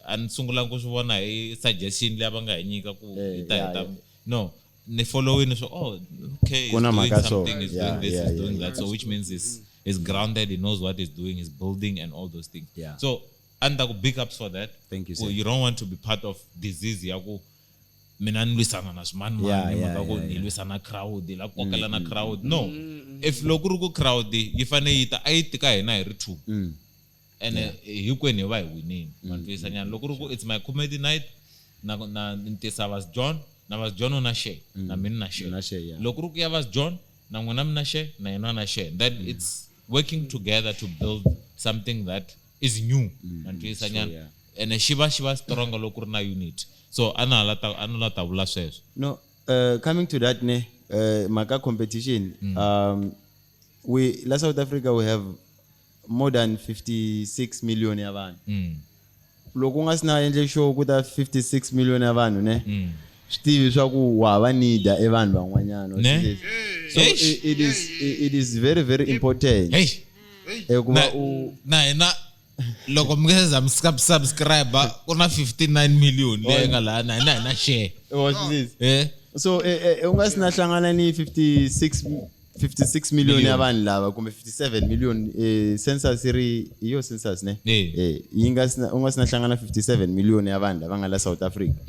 a ni sungulanga ku swi vona hi suggestion leyi va nga hi nyika ku hi ta hi ta no ni followini swo oh okay he's Ku na doing mhaka so. something he's doing this he's doing that so which means he's grounded he knows what he's doing he's building and all those things. So a ni ta ku big ups for that. Thank you, Ku sir. you don't want to be part of disease ya ku mina ni lwisana na swimanimani mhaka ku ni lwisana crowd la ku kokela na crowd no if loko ku ri ku crowd yi fane yi ta a yi tika hina hi ri two ene hinkwenu hi va hi winini ma twisisa nyana loko ku ri ku it's my comedy night na ni tisa Vas John na Vas John u na share na mina na share Na share, yeah. loko ku ri ku ya Vas John na n'wina mi na share na yena na share then it's working together to build something that is new ma twisisa nyana ene xi va xi va strong loko ku ri na unit so a na la ta vula sweswo. No, coming to that ne, maka competition. We la South Africa we have more than 56 million ya vanhu. Loko u nga si na endle show ku ta 56 million ya vanhu ne. Swi tivi swa ku wa va need-a e vanhu van'wanyana. Ne? So Eish. it is very very important. Hey. Eh, ku va u Na hina loko mi nga se za mi subscribe ku na 59 million leyi nga laha na hina hi na share. wa swi twisisa? So u nga si na hlangana ni 56 million ya vanhu lava kumbe 57 million census yi ri hi yo census ne? Yi nga si na u nga si na hlangana 57 million ya vanhu lava nga la South Africa.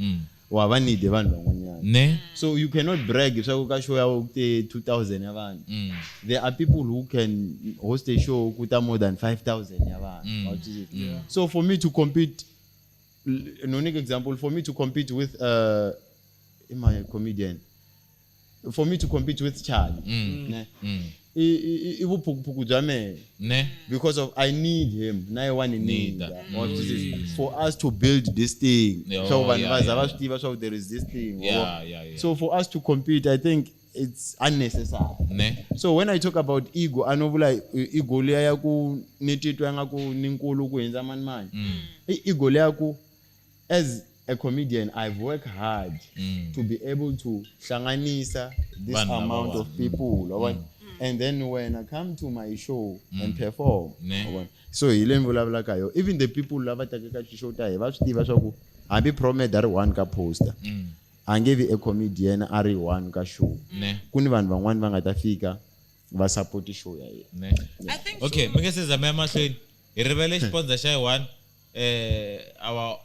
Wa va need vanhu van'wanyana. Ne? So you cannot brag leswaku ka show ya ku te 2000 ya vanhu. There are people who can host a show ku ta more than 5000 ya vanhu. Wa twisisa? So for me to compete, no nyika example, for me to compete with my comedian, for me to compete with Charlie, ne? I vuphukuphuku bya mehe. Ne? Because of I need him, na ye wa ni Need. need. Wa twisisa? For us to build this thing. Yeah, So vanhu yeah, va za yeah. va swi tiva swa ku there is this thing. Yeah. So for us to compete, I think it's unnecessary. Ne? So when I talk about ego, a no vula ego liya ya ku ni titwa nga ku ni nkulu ku hundza mani mani. I ego liya ku as a comedian, I've worked hard to be able to hlanganisa this Vanhu lava amount wa. of people. Wa vona? And then when I come to my show and perform, Ne. wa vona? So hi leyi ni vulavulaka yo. Even the people lava taka ka show ta hi va swi tiva swa ku hambi Promed a ri one ka poster, a nge vi a comedian a ri one ka show. Ne. Ku ni vanhu van'wani va nga ta fika va support show ya yena. Ne. I think Okay, mi nge se zama ya mahlweni. Hi rivele xipondza xa hi one, our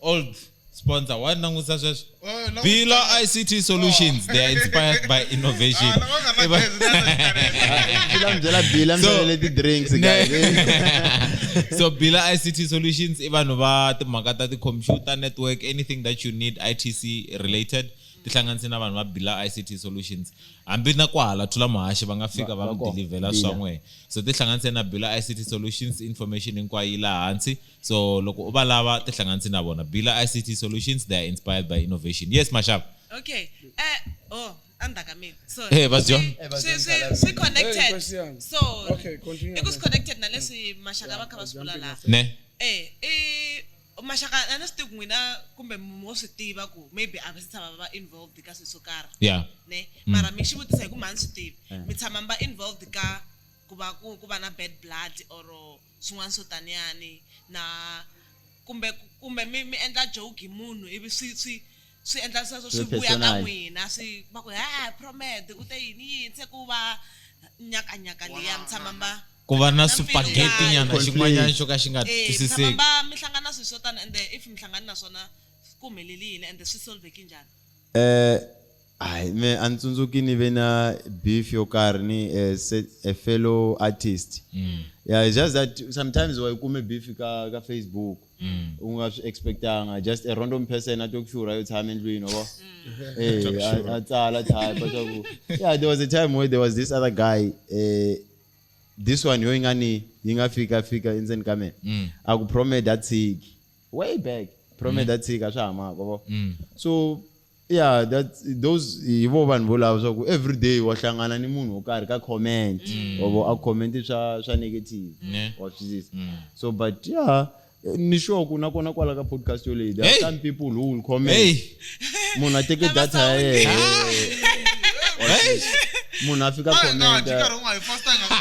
old sponsor. Wa langusa sweswo. Oh, langusa. Bila ICT Solutions, they are inspired by innovation. Ah, loko nga na gezi, na na Bila mi byela Bila mi So- xavele ti-drinks, Ne. guys. So Bila ICT Solutions i vanhu va timhaka ta ti-computer network, anything that you need ITC related, tihlanganise na vanhu va Bila ICT Solutions. Hambi na kwahala Thula Muhaxi va nga fika va Va mi kona. dilivhela Bila. swa n'wehe. So tihlanganise na Bila ICT Solutions, information hinkwayo yi laha hansi. So loko u va lava tihlanganise na vona. Bila ICT Solutions, they are inspired by innovation. Yes, Mashaba. Okay. Oh, endzhaku ka mina. Sorry. Hey, Vazion. Swi connected. Hey, Christian. So, Okay, continue. I ku swi connected na leswi Maxaka va kha va swi vula laha. Ne? I Maxaka a ni swi tivi ku n'wina kumbe mo swi tiva ku maybe a va se tshama va involved ka swilo swo karhi. Ne? Mara mi xi vutisa hi ku mhani swi tivi. Mi tshama mi va involved ka ku va ku va na bad blood or swin'wana swo taniyani na kumbe mi endla joke hi munhu ivi swi endla sweswo swi Swi vuya ka personal. n'wina, swi va ku ha Promed u te yini yini se ku va nyakanyaka liya mi tshama mi va Ku va na na spaghetti nyana Conflict. xin'wanyana xo ka xi nga mi tshama twisiseki. va mi hlangana swilo swo tano ende if mi hlangana na swona ku humeleli yini ende swi solveki njhani? Hayi, me a ni tsundzuki ni ve na beef yo karhi ni a fellow artist. Yeah, it's just that sometimes wa yi kume beef ka Facebook. U nga swi expectanga, just a random person a to ku xurha yo tshama endlwini, wa vo? A tsala type swa ku. Yeah, there was a time where there was this other guy, this one yo yi nga ni yi nga fika fika endzeni ka mina. A ku Promed a tshiki. Way back. Promed a tshika swa ha maka, wa vo? So yeah, that those hi vo vanhu volavo swa ku every day wa hlangana ni munhu wo karhi ka comment. Wa vo a comment swa negative. Ne. Wa twisisa. So but yeah, ni sure ku nakona kwala ka podcast yoleyi there are Hey. some people who will comment. Hey. Munhu a teke Lava data ya yena. Hey. Munhu a fika Ah, no, comment. jika ri unga hi fasta nga swi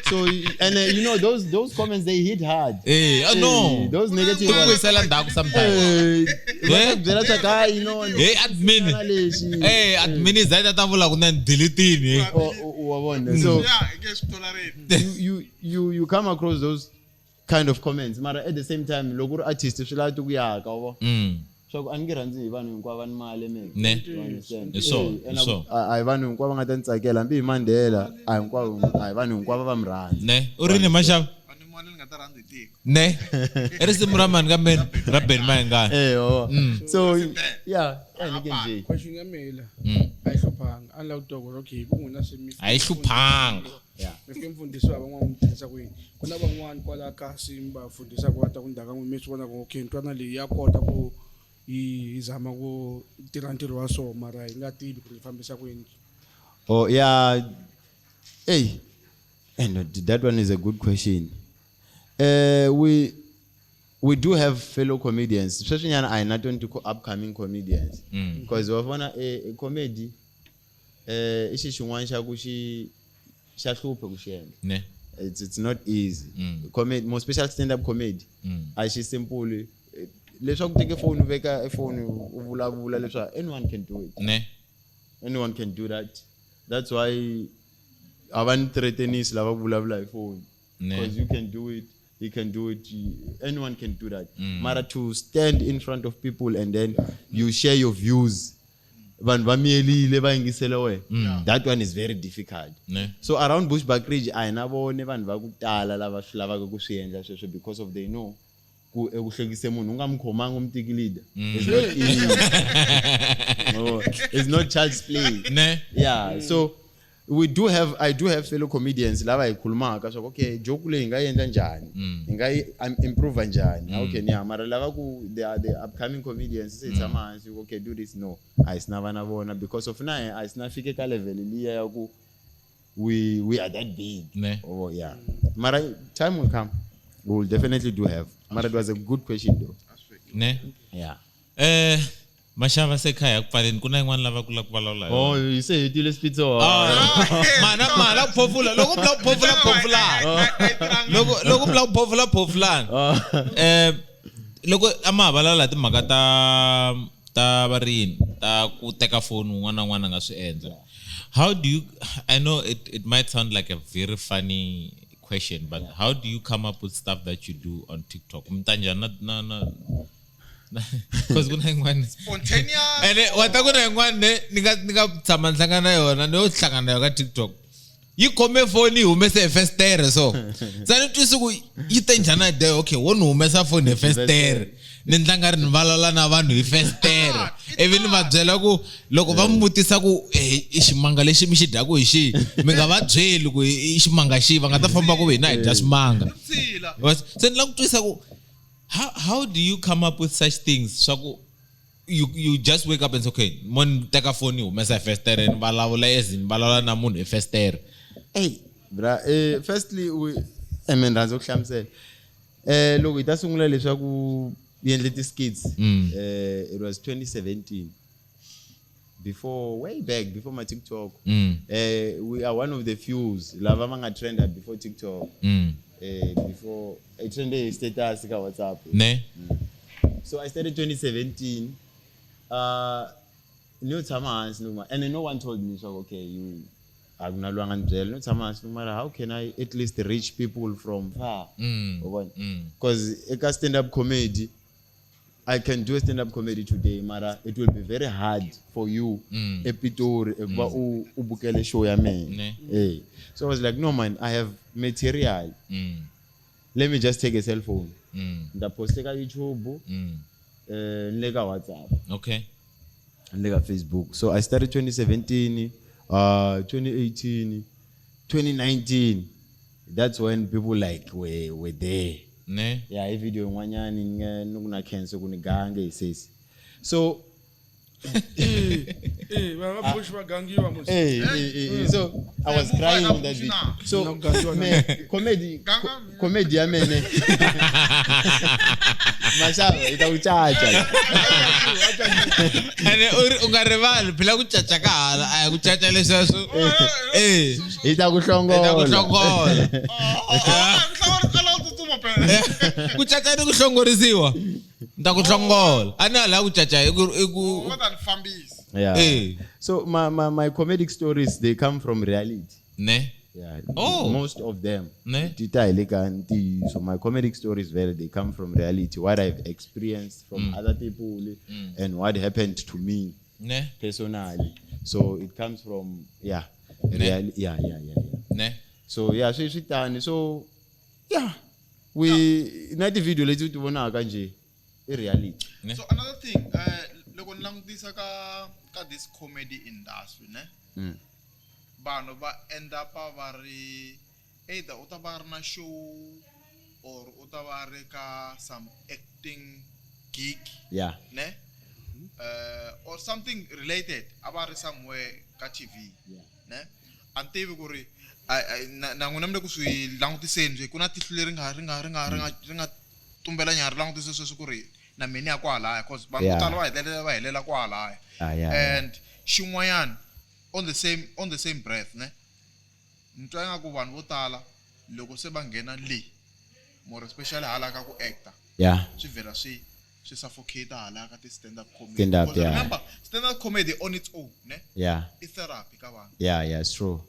So and you know those comments, they hit hard. Eh, oh, no. Hey, those negative Ti ku ones. vuyisela ndzhaku sometimes. Eh, va ta ku byela swa ku, "Hayi, you know, Hey, admin. na lexi." Hey, admin za ta vula ku na ni delete-ini. Wa vona. So Yeah, i nge swi tolerate. you come across those kind of comments, mara at the same time loko u ri artist swi lava ku yaka, wa vona. Swa ku a ni nge rhandzi hi vanhu hinkwavo va ni mali mina. Ne. You understand? Hi swona, Eh, and hi swona. a hi vanhu hinkwavo va nga ta ni tsakela, hambi hi Mandela, a hi hinkwavo, a hi vanhu hinkwavo va mi rhandza. Ne. U ri ni Mashaba? A ni mali ni nga ta rhandza hi tiko. Ne. I risimu ra mani ka mina? Ra Benny Mayengani. Eh, wa vona. So yeah, ni ke nje. Question ya mina a yi hluphanga. A ni lava ku twa ku ri okay, ku n'wina se mi A yi hluphanga. Yeah. Mi fike mi fundhisiwa van'wana mi tirhisa ku yini? Ku na van'wani kwala kasi mi va fundhisaka va ta ku ndzhaku ka n'wina mi swi vona ku okay ntwana leyi ya kota ku yi zama ku tirha ntirho wa so mara hi nga tivi ku ri fambisa ku yini. Oh yeah. Hey. And that one is a good question. We do have fellow comedians, especially I not only upcoming comedians. Because wa vona a comedy i xi xin'wana xa ku xi xa hlupha ku xi endla. Ne. It's not easy. Comedy, more special stand up comedy. A xi simple. Leswaku teke phone u veka e phone u vulavula leswaku anyone can do it. Ne. Anyone can do that. That's why a va ni threatenisi lava ku vulavula hi phone. Ne. Because you can do it. He can do it. Anyone can do that. Mara to stand in front of people and then you share your views. Vanhu va miyelile va yingisele wena. That one is very difficult. Ne. So around Bushbuckridge a hi na vone vanhu va ku tala lava swi lavaka ku swi endla sweswo because of they know ku eku hlekise munhu u nga n'wi khomanga u n'wi tiki leader. It's not easy. No, it's not child's play. Ne. Yeah, so we do have I do have fellow comedians lava hi khulumaka swa ku okay joke leyi hi nga yi endla njhani hi nga yi improve njhani how can yeah mara lava ku they are the upcoming comedians se hi tshama hansi ku, okay do this no a hi sina vana vona because of na a hi sina fike ka level liya ya ku we are that big. Ne. Oh yeah, mara time will come, we will definitely do have. Mara it was a good question though. Ne. Yeah. Maxava se kha ya ku pfaleni ku na yin'wana lava ku lava ku vulavula hi Oh, yona. you say hetile speech. Ah, mana mana ku phofula loko mi lava ku phofula phofulani loko mi lava ku phofula phofulani. Loko a ma ha vulavula hi timhaka ta varimi ta ku teka foni un'wana na un'wana a nga swi endla. How do you, I know it might sound like a very funny question, but how do you come up with stuff that you do on TikTok? Mi ta njhani na because ku na yin'wana Spontaneous. Ene wa ta ku na yin'wana ne ni nga tshama ni hlangana na yona ni yo hlangana na yona ka TikTok. Yi khome foni yi humese hi festere so. Se ni twisi ku yi te njhani idea, okay, wo ni humesa foni hi festere. Ni ndla nga ri ni vulavula na vanhu hi festere. Ivi ni va byela ku loko va mi vutisa ku, i ximanga lexi mi xi dyaku hi xihi, mi nga va byeli ku i ximanga xihi, va nga ta famba ku hina hi dya swimanga. Vutshila. Se ni lava ku twisa ku how do you come up with such things? Swa ku you just wake up and say, okay, mo ni teka foni yi humesa hi festere, ni vulavula as ni vulavula na munhu hi festere. Hey, bra, firstly we I mean rhandza ku hlamusela. Loko hi ta sungula leswaku hi endle ti-skits, it was 2017. Before, way back, before my TikTok. We are one of the few lava va nga trenda before TikTok. Before I trended status ka WhatsApp. Ne? So I started 2017. Ni yo tshama hansi ni kuma, and no one told me so okay, you a ku na loyi a nga ni byela. Ni yo tshama hansi ni kuma, how can I at least reach people from far? U vona? Because eka stand up comedy, I can do a stand up comedy today, mara it will be very hard for you ePitori ku va u bukele show ya mina. Ne. So I was like, no man, I have material. Let me just take a cell phone. Ni ta post eka YouTube, ni le ka WhatsApp. Okay. Ni le ka Facebook. So I started 2017, 2018, 2019. That's when people like were there. Ne? Yeah, i video yin'wanyani ni nga ni ku na cancer ku ni gange hi sesi. So Va nga push va gangiwa mos. So I was Move crying on, on that push video. now. So, No, gangiwa na. man, comedy, Ganga, comedy ya mene. Mashava, i ta ku caca. Ene u ri u nga rivali phela ku caca ka hala a hi ku caca leswiya swo I ta ku I ta ku hlongola. hlongola. Oh, tsutsuma phela. Ku caca ni ku hlongorisiwa. Ni ta ku hlongola. A ni hala ku caca i ku i ku U ta ni fambisa. Yeah. So my comedic stories, they come from reality. Ne? Yeah. Oh. Most of them. Ne? Ti ta hi le ka ntiyiso. My comedic stories, very, they come from reality. What I've experienced from other people and what happened to me Ne? personally. So it comes from, yeah. Ne? Yeah, yeah, yeah, yeah. Ne? So yeah, swi swi tani. So yeah, we na ti video leti u ti vonaka nje i reality. Ne? So another thing, loko ni langutisa ka this comedy industry, ne? Vanhu va end up va ri either u ta va ri na show or u ta va ri ka some acting gig, Yeah. ne? Or something related, a va ri somewhere ka TV, Yeah. ne? A ni tivi ku ri na n'wina mi le ku swi langutiseni njhe, ku na tihlo leri nga ri nga ri nga ri nga ri nga tumbela nyana ri langutise sweswi ku ri na mina ya kwalaya, cause vanhu vo Yeah. tala va hetelela va helela kwalaya. Ah, yeah, yeah. And xin'wanyana on the same breath, ne? Ni twa ingaku vanhu vo tala loko se va nghena le, more especially hala ka ku actor, Yeah. swi vhela swi suffocate hala ka ti stand up comedy. Stand up, Because yeah. remember, stand up comedy on its own, ne? Yeah. I therapy ka vanhu. Yeah, yeah, it's true.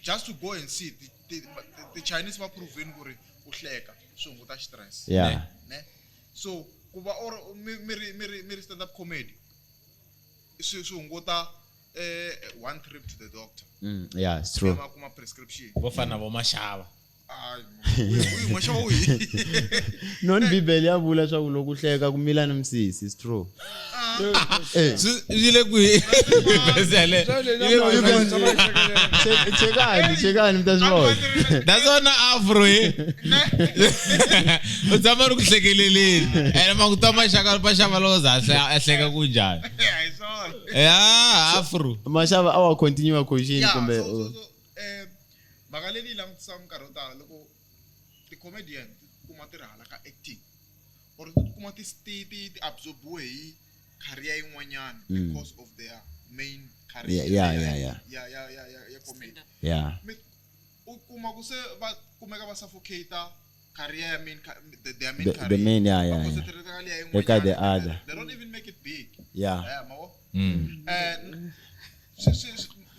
Just to go and see Ti Chinese va proveni ku ri ku hleka swi hunguta stress. Yeah. Ne? So ku va or mi ri stand up comedy swi hunguta one trip to the doctor. Yeah, it's true. Va kuma prescription. Vo fana vo Mashava. Non Bibele ya vula swa ku loko u hleka ku mila ni misisi, it's true. Swi le kwihi? Chekani mi ta swi vona. Naswona afro u tshama ri ku hlekeleleni ene ma ku twa maxaka Maxava loko za a hleka ku njhani. Ya afro. Maxava a wa continue question kumbe mhaka leyi langutisa minkarhi yo tala loko ti-comedian ti kuma ti ri hala ka acting or ti kuma ti absorbiwe hi career yin'wanyana because of their main career. Ya comedy. Yeah. U kuma ku se va kumeka va suffocate career ya main their main career. The main, yeah. Eka the other. They don't even make it big. Yeah. Yeah, mawo.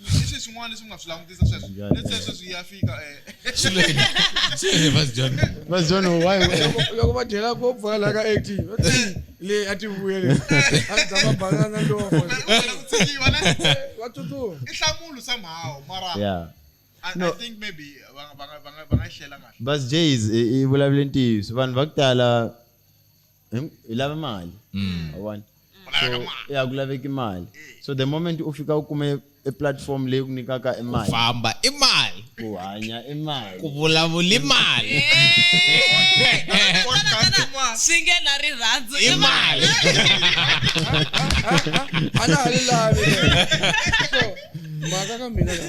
Leswi swin'wana leswi mi nga swi langutisa sweswo. Let's say sweswi ya fika Vas John why loko va dyela ngopfu hala ka acting le a ti vuyele a dzama banana loko va tsutsuma i hlamulo somehow mara yeah. I think maybe va nga hlela kahle. Bas Jays i vulavule ntiyiso vanhu va ku tala hi lava mali. Wa so ya ku laveki mali. So the moment u fika u kume a platform leyi ku nyikaka imali, famba i mali, ku hanya i mali, ku vulavula i mali, swi nge na rirhandzu i mali. A na ha li lavi. So mhaka ka mina la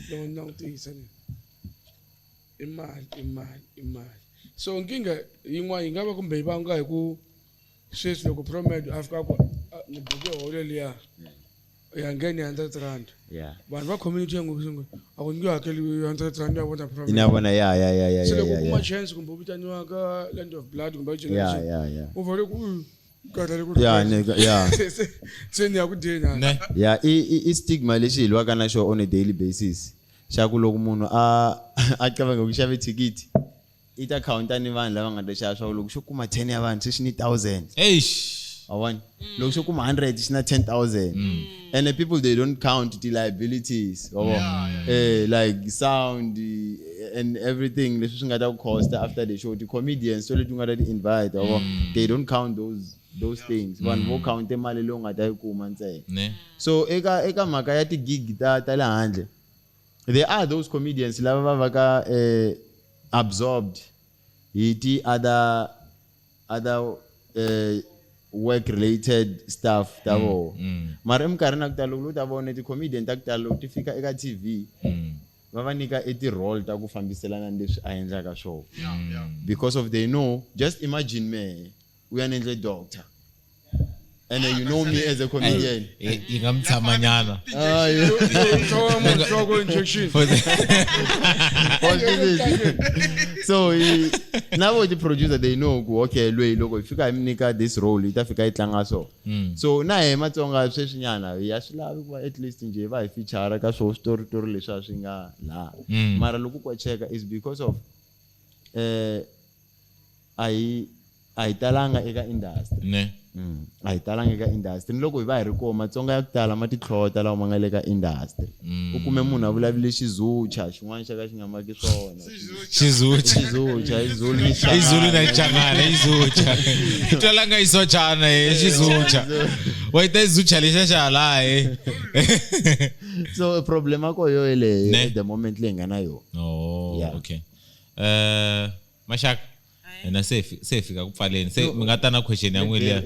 loko ni langutisa ni i mali i mali i mali. So nkingha yin'wana yi nga va kumbe yi vanga hi ku sweswi loko Promed a fika ku ni buke holo liya ya ngheni 100 rand. Yeah. Vanhu va community ya ngopfu a ku nge hakeli 100 rand ya vona Promed. Ina vona ya. Se loko u kuma chance kumbe u vitaniwa ka Land of Blood kumbe generation. Yeah. U vona ku karhele ku Yeah. Se ni ya ku dyeni. Yeah, i stigma lexi hi lwaka na xona on a daily basis. Xa ku loko munhu a cabanga ku xava thikithi i ta counta ni vanhu lava nga ta xava swa ku loko xo kuma 10 ya vanhu se xi ni 1000. Eish. Awani loko xo kuma 100 xi na 10,000. And the people they don't count the liabilities. Like sound and everything leswi swi nga ta ku cost after the show. The comedians so leti u nga ta ti invite they don't count those things. Vanhu vo count mali leyi u nga ta yi kuma ntsena. So eka mhaka ya ti gig ta le handle, there are those comedians lava va va ka absorbed hi ti other work related stuff ta vo. Mara eminkarhini ya ku tala loko u ta vona ti comedian ta ku tala loko ti fika eka TV va va nyika e ti role ta ku fambiselana ni leswi a endlaka swona. Because of they know, just imagine me we are an doctor and you know me as a comedian. Yi nga mi tshama nyana. Injection. So now the producer they know okay loyi loko hi fika hi mi nyika this role yi ta fika yi tlanga so. So na hi Matsonga sweswinyana ya swi lavi ku va at least njhe va hi feature ka swo story leswi a swi nga laha. Mara loko ku cheka is because of a hi talanga eka industry. Ne. A hi talanga eka industry. Ni loko hi va hi ri kona Matsonga ya ku tala ma titlhota lawa ma nga le ka industry. U kume munhu a vulavule Xizucha xin'wana xa ka xi nga maki swona. Xizucha. Izulu na Changana Izucha. Twalanga isochana Xizucha. Wa ita Izucha lexa xa hala So problem ko yo le at the moment leyi nga na yona. Oh, okay. Mashaka na se fika ku pfaleni se mi nga ta na question ya n'wi liya.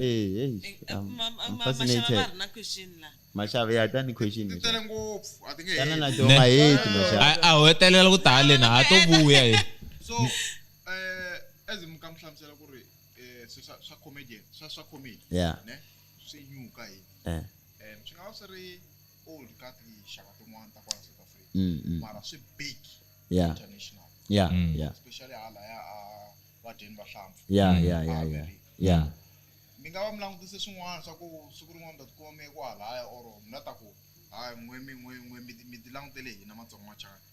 Fascinated. Na question la. Mashava ya ta ni question. Ti tele ngopfu a ti nge tana na to nga heti Mashava. A ho hetelela ku ta haleni ha to vuya hi. So as mi ka mi hlamusela ku ri swa comedian swa comedy ne swi nyuka hi. Swi nga va swi ri old ka tinxaka tin'wana ta kwala South Africa. Mara swi big international. Yeah, yeah. Especially hala ya vadyeni va hlampfa. Yeah. Mi nga va mi langutise swin'wana swa ku siku rin'wana mi ta tikuma mi ye kwahalaya or mi nga ta ku hayi n'we mi ti langutele hina Matsonga Machangana.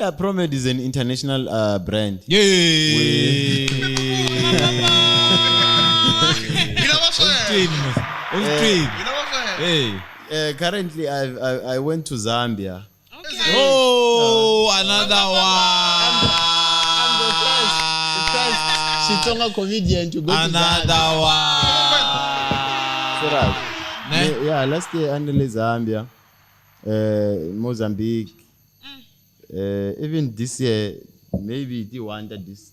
Yeah, Promed is an international brand. Yeah. Hi lava sweswo. Usitwini. Hi lava sweswo. Hey. Currently, I went to Zambia. Okay. Oh, another one. First Xitsonga comedian to go to Zambia. Another one. Serious. Ne? Yeah, last year I in Zambia, Mozambique. Even this year, maybe the one that this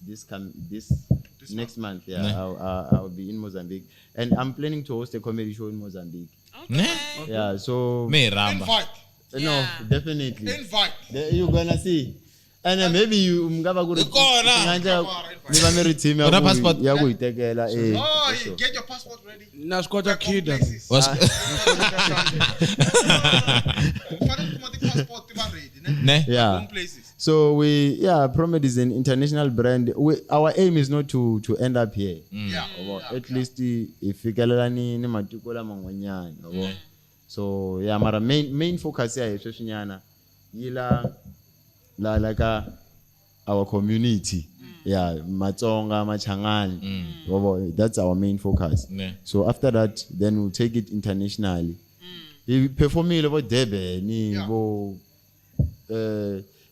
next month, yeah, Ne. I'll be in Mozambique, and I'm planning to host a comedy show in Mozambique. Okay. Ne? Yeah, so Me ramba. Invite. No, Yeah. definitely. Invite. You're gonna see. And maybe you mngaba ku ri- Kona. swi nga endleka mi va mi ri team ya Una ku- passport? ya ku hi tekela eh, Oh, for sure. get your passport ready. Na swi kota khida. Places. Was- U fanele u kuma ti-passport ti va ready, ne? Ne? Yeah. Home places. So we yeah, Promed is an international brand. Our aim is not to end up here. Yeah. Yabo, Yeah. at least hi fikelela ni matiko laman'wanyana yabo. So yeah, mara main focus ya hi sweswinyana yi la ka our community. Yeah, Matsonga, Machangani. Yabo, that's our main focus. Ne. So after that, then we'll take it internationally. Hi performile vo Durban, Yeah. vo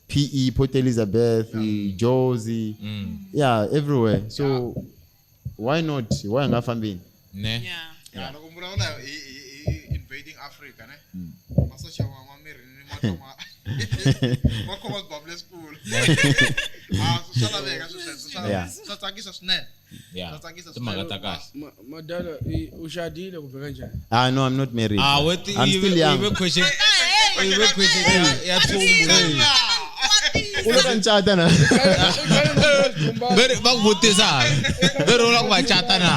PE, Port Elizabeth, Jozi. Yeah, everywhere. So why not? Why nga fambini? Ne? Yeah. Yeah, loko mi vulavula hi invading Africa, ne? Masocha ma mirini ma twa ma khoma swibamu leswikulu. Ah, swa laveka sweswo, Yeah. swa tsakisa swinene. Yeah. Swa tsakisa Timhaka swinene. ta kahle. Madala, u xadile kumbe kanjhani? Ah, no, I'm not married. Ah, wait, I'm still young. ive question. Ive question ya tshungu. U le ka ncata na? Veri va ku vutisa. Veri u lava ku va cata na.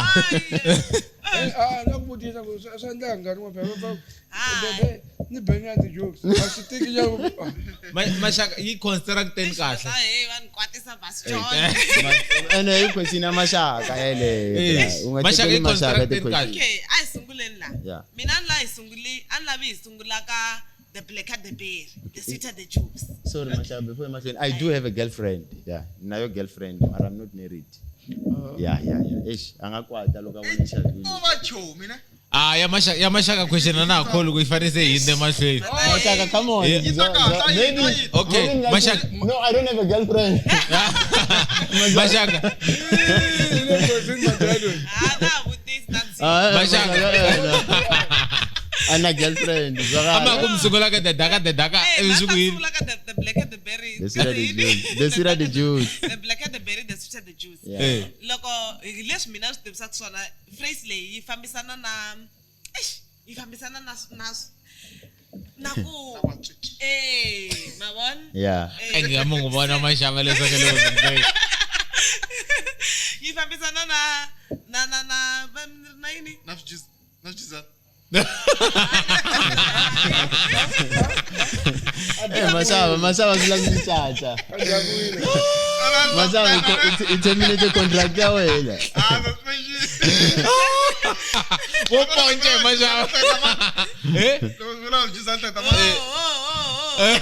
Ah, na ku vutisa ku swa endleka nkarhi wun'we phela bebe ni benya ti-jokes a swi tiki ya Maxaka yi constructeni kahle. Hey, va ni kwatisa Vas John. Ene hi question ya maxaka yeleyo. Eh, U nga maxaka tekeli yi maxaka constructeni ti-question. kahle. Okay, a hi sunguleni la. Yeah. Mina a ni lavi hi sunguli, a ni lavi hi sungula ka the blacker the berry, the sweeter the juice. Sorry, Mashaka, before emahlweni, I do have a girlfriend. Yeah, nayo girlfriend, but I'm not married. Yeah. Eish, a nga kwata loko a vona xavile. U va chomi, ne? Ah, ya maxaka ya maxaka question a na ha kholi ku yi fanele se yi hundze emahlweni. Mashaka, come on. Yeah. Yi ta kahle, yi Maybe. ta yi. Okay, maybe Mashaka. No, I don't have a girlfriend. Maxaka. Ah, na ha vutisi na ndzi. Ah, Mashaka. Ana girlfriend. Ama ku mi sungula ka the darker the darker Hey, ivi swi ku yini? sungula ka the blacker the berry. The sweeter the juice. The sweeter the juice. The blacker the berry, the sweeter the juice. Yeah. Eh. Loko hi leswi mina swi tivisaka swona, phrase leyi yi fambisana na eish, yi fambisana na ku eh, ma vona? Yeah. Eh. Ngi nga mungu vona maxava leswaku le ku Yi fambisana na na na na va na yini? Na na swijiza. Eh, Mashaba swi lava ku caca. Mashaba i terminate contract ya wena. Ah, suspension. Wo ponce maxava. Eh? Loko mi vulavula swijiza, ni hleketa Oh, oh, oh,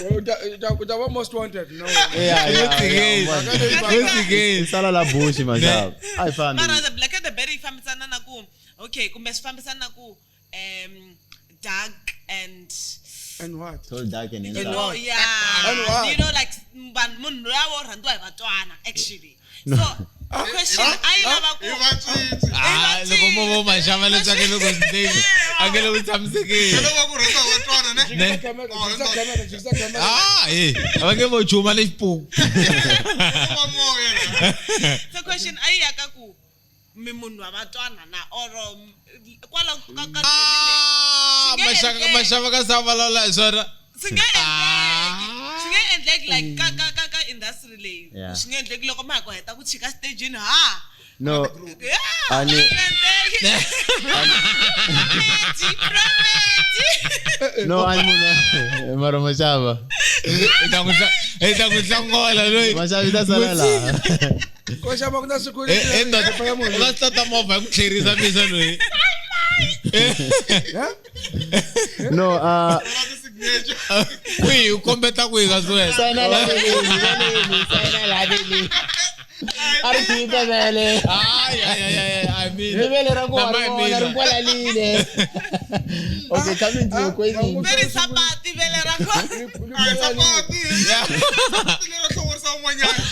oh. U ta va most wanted no. Yeah, yeah. Once again. Sala la bushi Mashaba. A hi fambi. Mara the blacker the berry yi fambisana na ku okay, kumbe swi fambisana na ku dark and And what? Tall, dark and you handsome. know, yeah, And what? you know, like vanhu munhu luya wo rhandziwa hi vatswana actually. So question a yi lava ku Hi va tswitsi. Ah, loko mo vo maxava leswaku le ku swi a nge le ku tshamisekeni. Loko va ku rhandza hi vatswana, ne? Ne? Jikisa camera, jikisa camera, jikisa camera. Ah, eh, a va nge vo chuma le xipuku. U va moya la. So question a yi ya ka ku mi munhu wa vatswana na or kwala ka ka Ah, Swi nge maxaka endleki. maxava ka sa vulavula hi swona. swi nge endleki swi nge endleki like ka ka industry leyi Yeah. swi nge endleki loko ma ha ku heta ku chika stagini ha No, Yeah, Ani- swi nge endleki. Promedi, promedi. no, a ni munhu mara Mashaba. I ta n'wi hlangola loyi. Mashaba i ta sala laha. Ko xava ku na siku Eh, eh, ndoda, u nga stata movha hi ku tlherisa misa loyi. No, Vula ti-signature. Kwihi u kombeta kwihi ka swena? Sayina la veleni, veleni, sayina la veleni. A ri khiphe vele. Hayi, hayi, hayi, hayi, I mean. Ni vele ra ku Na wa ri vona ri mina. kwalalile. Okay, coming to your question. Veri sapati vele ra kona. A sapati. Sapati lero hlongorisa un'wanyana.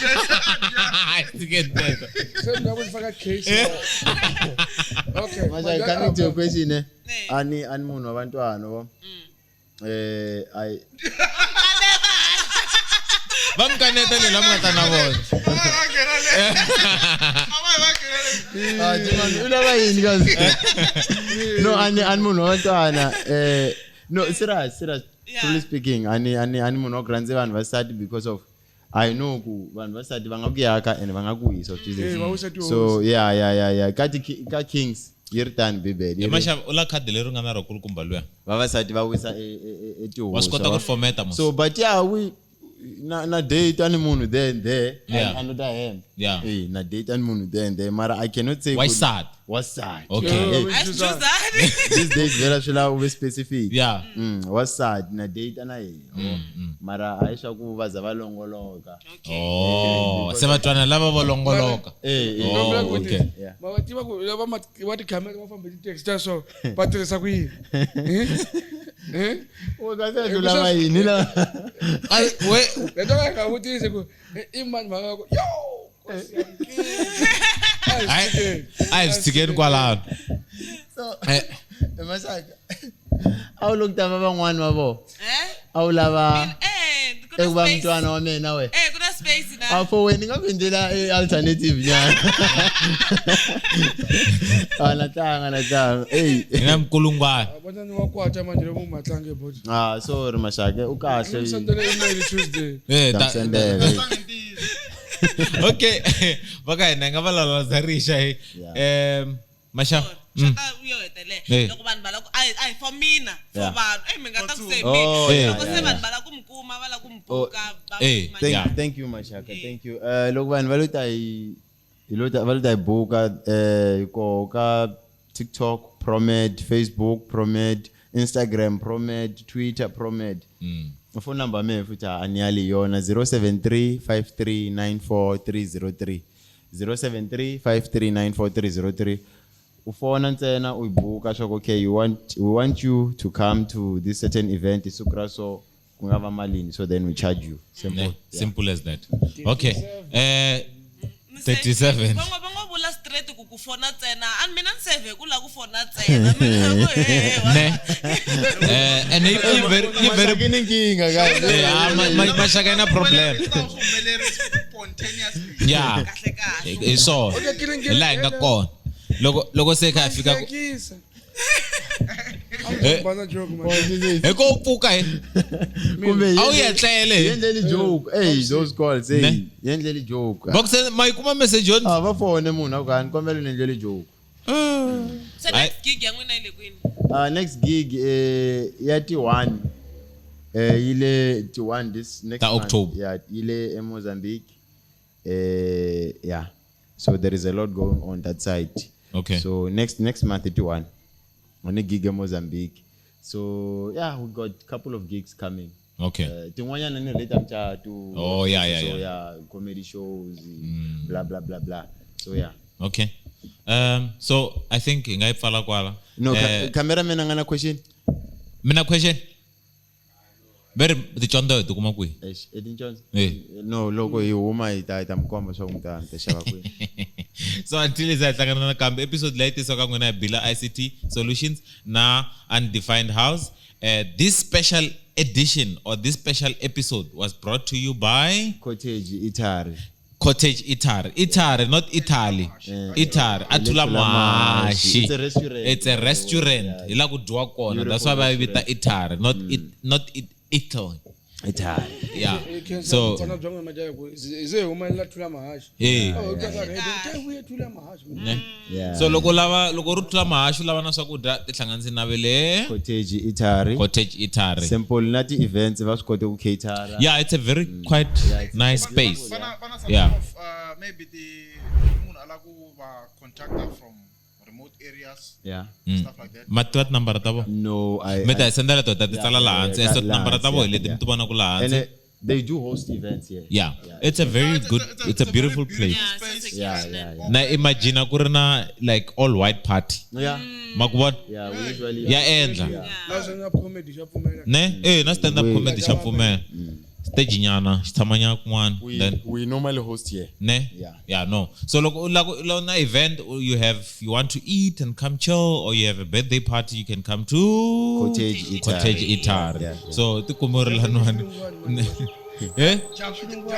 Hayi, tshiketeta. Se ni nga ku faka case. Okay. Manje coming to your question eh. Eh. Ani munhu wa vantwana wo. Eh I Va mi kaneta leyi la mi nga ta na vona. Va nghena le. A va nghena le. Ah, Jimani, u lava yini kazi? No, ani munhu wa vantwana eh no serious serious Yeah. truly speaking ani munhu wa ku rhandza vanhu vasati because of I know ku vanhu vasati va nga ku yaka and va nga ku wisa Eh, va wisa tihosi. so yeah ka Kings yi ri tani bibele yi Hi ri, maxava u la khadi leri nga na ro kulukumba luya. vavasati va wisa etihosi Wa swi kota ku ri fometa mos. so but yeah we na date ani munhu there and there Yeah. and not him Yeah. eh na date ani munhu there and there mara I cannot say Wa xisati? wasati Okay. Eh, A xi chuzani. these days vela swi lava u ve specific Yeah. wasati na date na yena mara a hi swa ku va za va longoloka Oh, se va twana lava vo longoloka. eh eh Oh, okay. Yeah. Ma va tiva ku lava va tikhamera va famba hi ti-taxi ta so va tirhisa ku yini? Eh? Eh? U ka se lava yini la Ai, we Leto va nga vutisi ku i mani va nga ku yo Nkosi ya mina. Ai, a hi swi tshikeni kwalano. so Eh, masaka a wu lo ku ta va van'wani va vona Eh? a wu lava Eh, ku na eku va space. mntwana wa mina we Eh, ku na space na. a for wena ni nga ku endlela alternative nyana a na tlanga na tlanga ey hi na mikulungwana. A vona ni wa kwata manje loko matlange body. ah sorry mashake u kahle Ni sendele email Tuesday. Eh, Ta ta- mi sendela. Okay. Va ka hina hi nga vulavula za rixa hi. Yeah. Maxava. Xaka yo hetelela. Eh. Loko vanhu va lava ku a hi for mina, for Yeah. vanhu. Eh, mi nga ta ku se Oh, mina. yeah, Loko se yeah, vanhu va lava ku mi kuma, va lava ku mi buka, va Eh, kuma Thank, Yeah. thank you Mashaka thank you loko vanhu va lo ta hi lo ta va lo ta hi buka hi koho ka TikTok Promed Facebook Promed Instagram Promed Twitter Promed phone number ya mehe futhi a ni yali yona 073 5394 303 073 5394 303 u fona ntsena u yi buka swa ku okay you want we want you to come to this certain event siku ra so ku nga va malini so then we charge you simple Ne, simple as that. Okay. Eh Ni se- 37. Va ngo vula straight ku ku fona ntsena. A ni mina ni save ku lava ku fona ntsena. Mina ku he, wa- Ne. Eh and i very i very Mashaka i ni nkingha guys. Eh, ah, maxaka yi na problem. Swi humeleri spontaneously. Yeah. Kahle kahle. Hi swona. Okay, kiringi- Hi laha hi nga kona. Loko se kha hi fika ku Hlekisa. Eh. Bana joke man. hi ko pfuka hi kumbe a wu yetlele yi hi. endleli joke hey those calls hey Ne. yi endleli joke Va ku send ma yi kuma message yo ah va fone munhu a ku a ni kombela ni endleli joke Se next gig ya n'wina yi le kwini? Next gig ya ti-1 yi le ti-1 this next Ta month. October. Yeah, yi le eMozambique. Yeah. So there is a lot going on that side. Okay. So next month ti-1 on a gig eMozambique. So yeah, we got couple of gigs coming. Okay. Tin'wanyana ni relate micato. Oh, yeah, yeah, so, yeah. yeah, comedy shows, blah blah blah blah. So yeah. Okay. So I think hi nga yi pfala kwala. No, Eh, cameraman a nga na question. mina question. Veri ticondzo hi tikuma kwihi? Eish, Edin Jones. Eh. No, loko hi huma hi ta mi komba swa ku mi ta xava kwihi. So until hi za hi hlangana nakambe episode leyi tisiwaka n'wina hi Bila ICT Solutions na Undefined House. This special edition or this special episode was brought to you by Cottage Italy. Cottage Italy. Italy, not Italy. Italy. Athula Mashi. It's a restaurant. It's a restaurant. Hi la ku dyiwa kona. That's why va yi vita Italy, not it, not it, Italy. Italy. Yeah. So Vana bya n'wina majaha ku ze hi humelela Thula Mahaxi. eh. Oh, ka ka ready. Ta vuya Thula Mahaxi. Ne? Yeah. So loko lava loko ri Thula Mahaxi u lava na swakudya tihlanganisi na ve le Cottage Italy. Cottage Italy. Simple na ti events va swi kota ku cater. Yeah, it's a very quite nice space. Vana some Yeah. of maybe the munhu a lava ku va contacta from remote areas Yeah. stuff like that. Ma tiva tinambara ta vona? No, I. Mi ta hi sendela to ta ti Yeah, tsala laha yeah, hansi. yeah, So tinambara ta vona hi yeah, leti mi yeah. ti vonaka laha And hansi. they do host events here. Yeah. It's a very It's a- good, it's a very beautiful place. Yeah, space. so Yeah, secure. yeah, yeah. Na imagine ku ri na like all white party. Yeah. Ma ku vona? Yeah, we usually. Ya endla. Na stand-up comedy xa pfumela. Ne? Eh, na stand up We- comedy xa pfumela. Stage nyana, xi tshama nyana kun'wana. We, Then we normally host here. Ne? Yeah. Yeah, no. So loko u lava u lava na event or you have you want to eat and come chill or you have a birthday party you can come to Cottage Eatery. Cottage Eatery. Yeah, yeah. So tikume u ri laniwani. Eh?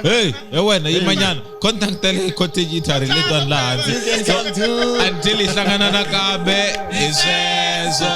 Hey, he wena yimanyana. Contact le Cottage Eatery letiwani laha hansi. So, until hi hlangana nakambe hi sweswo.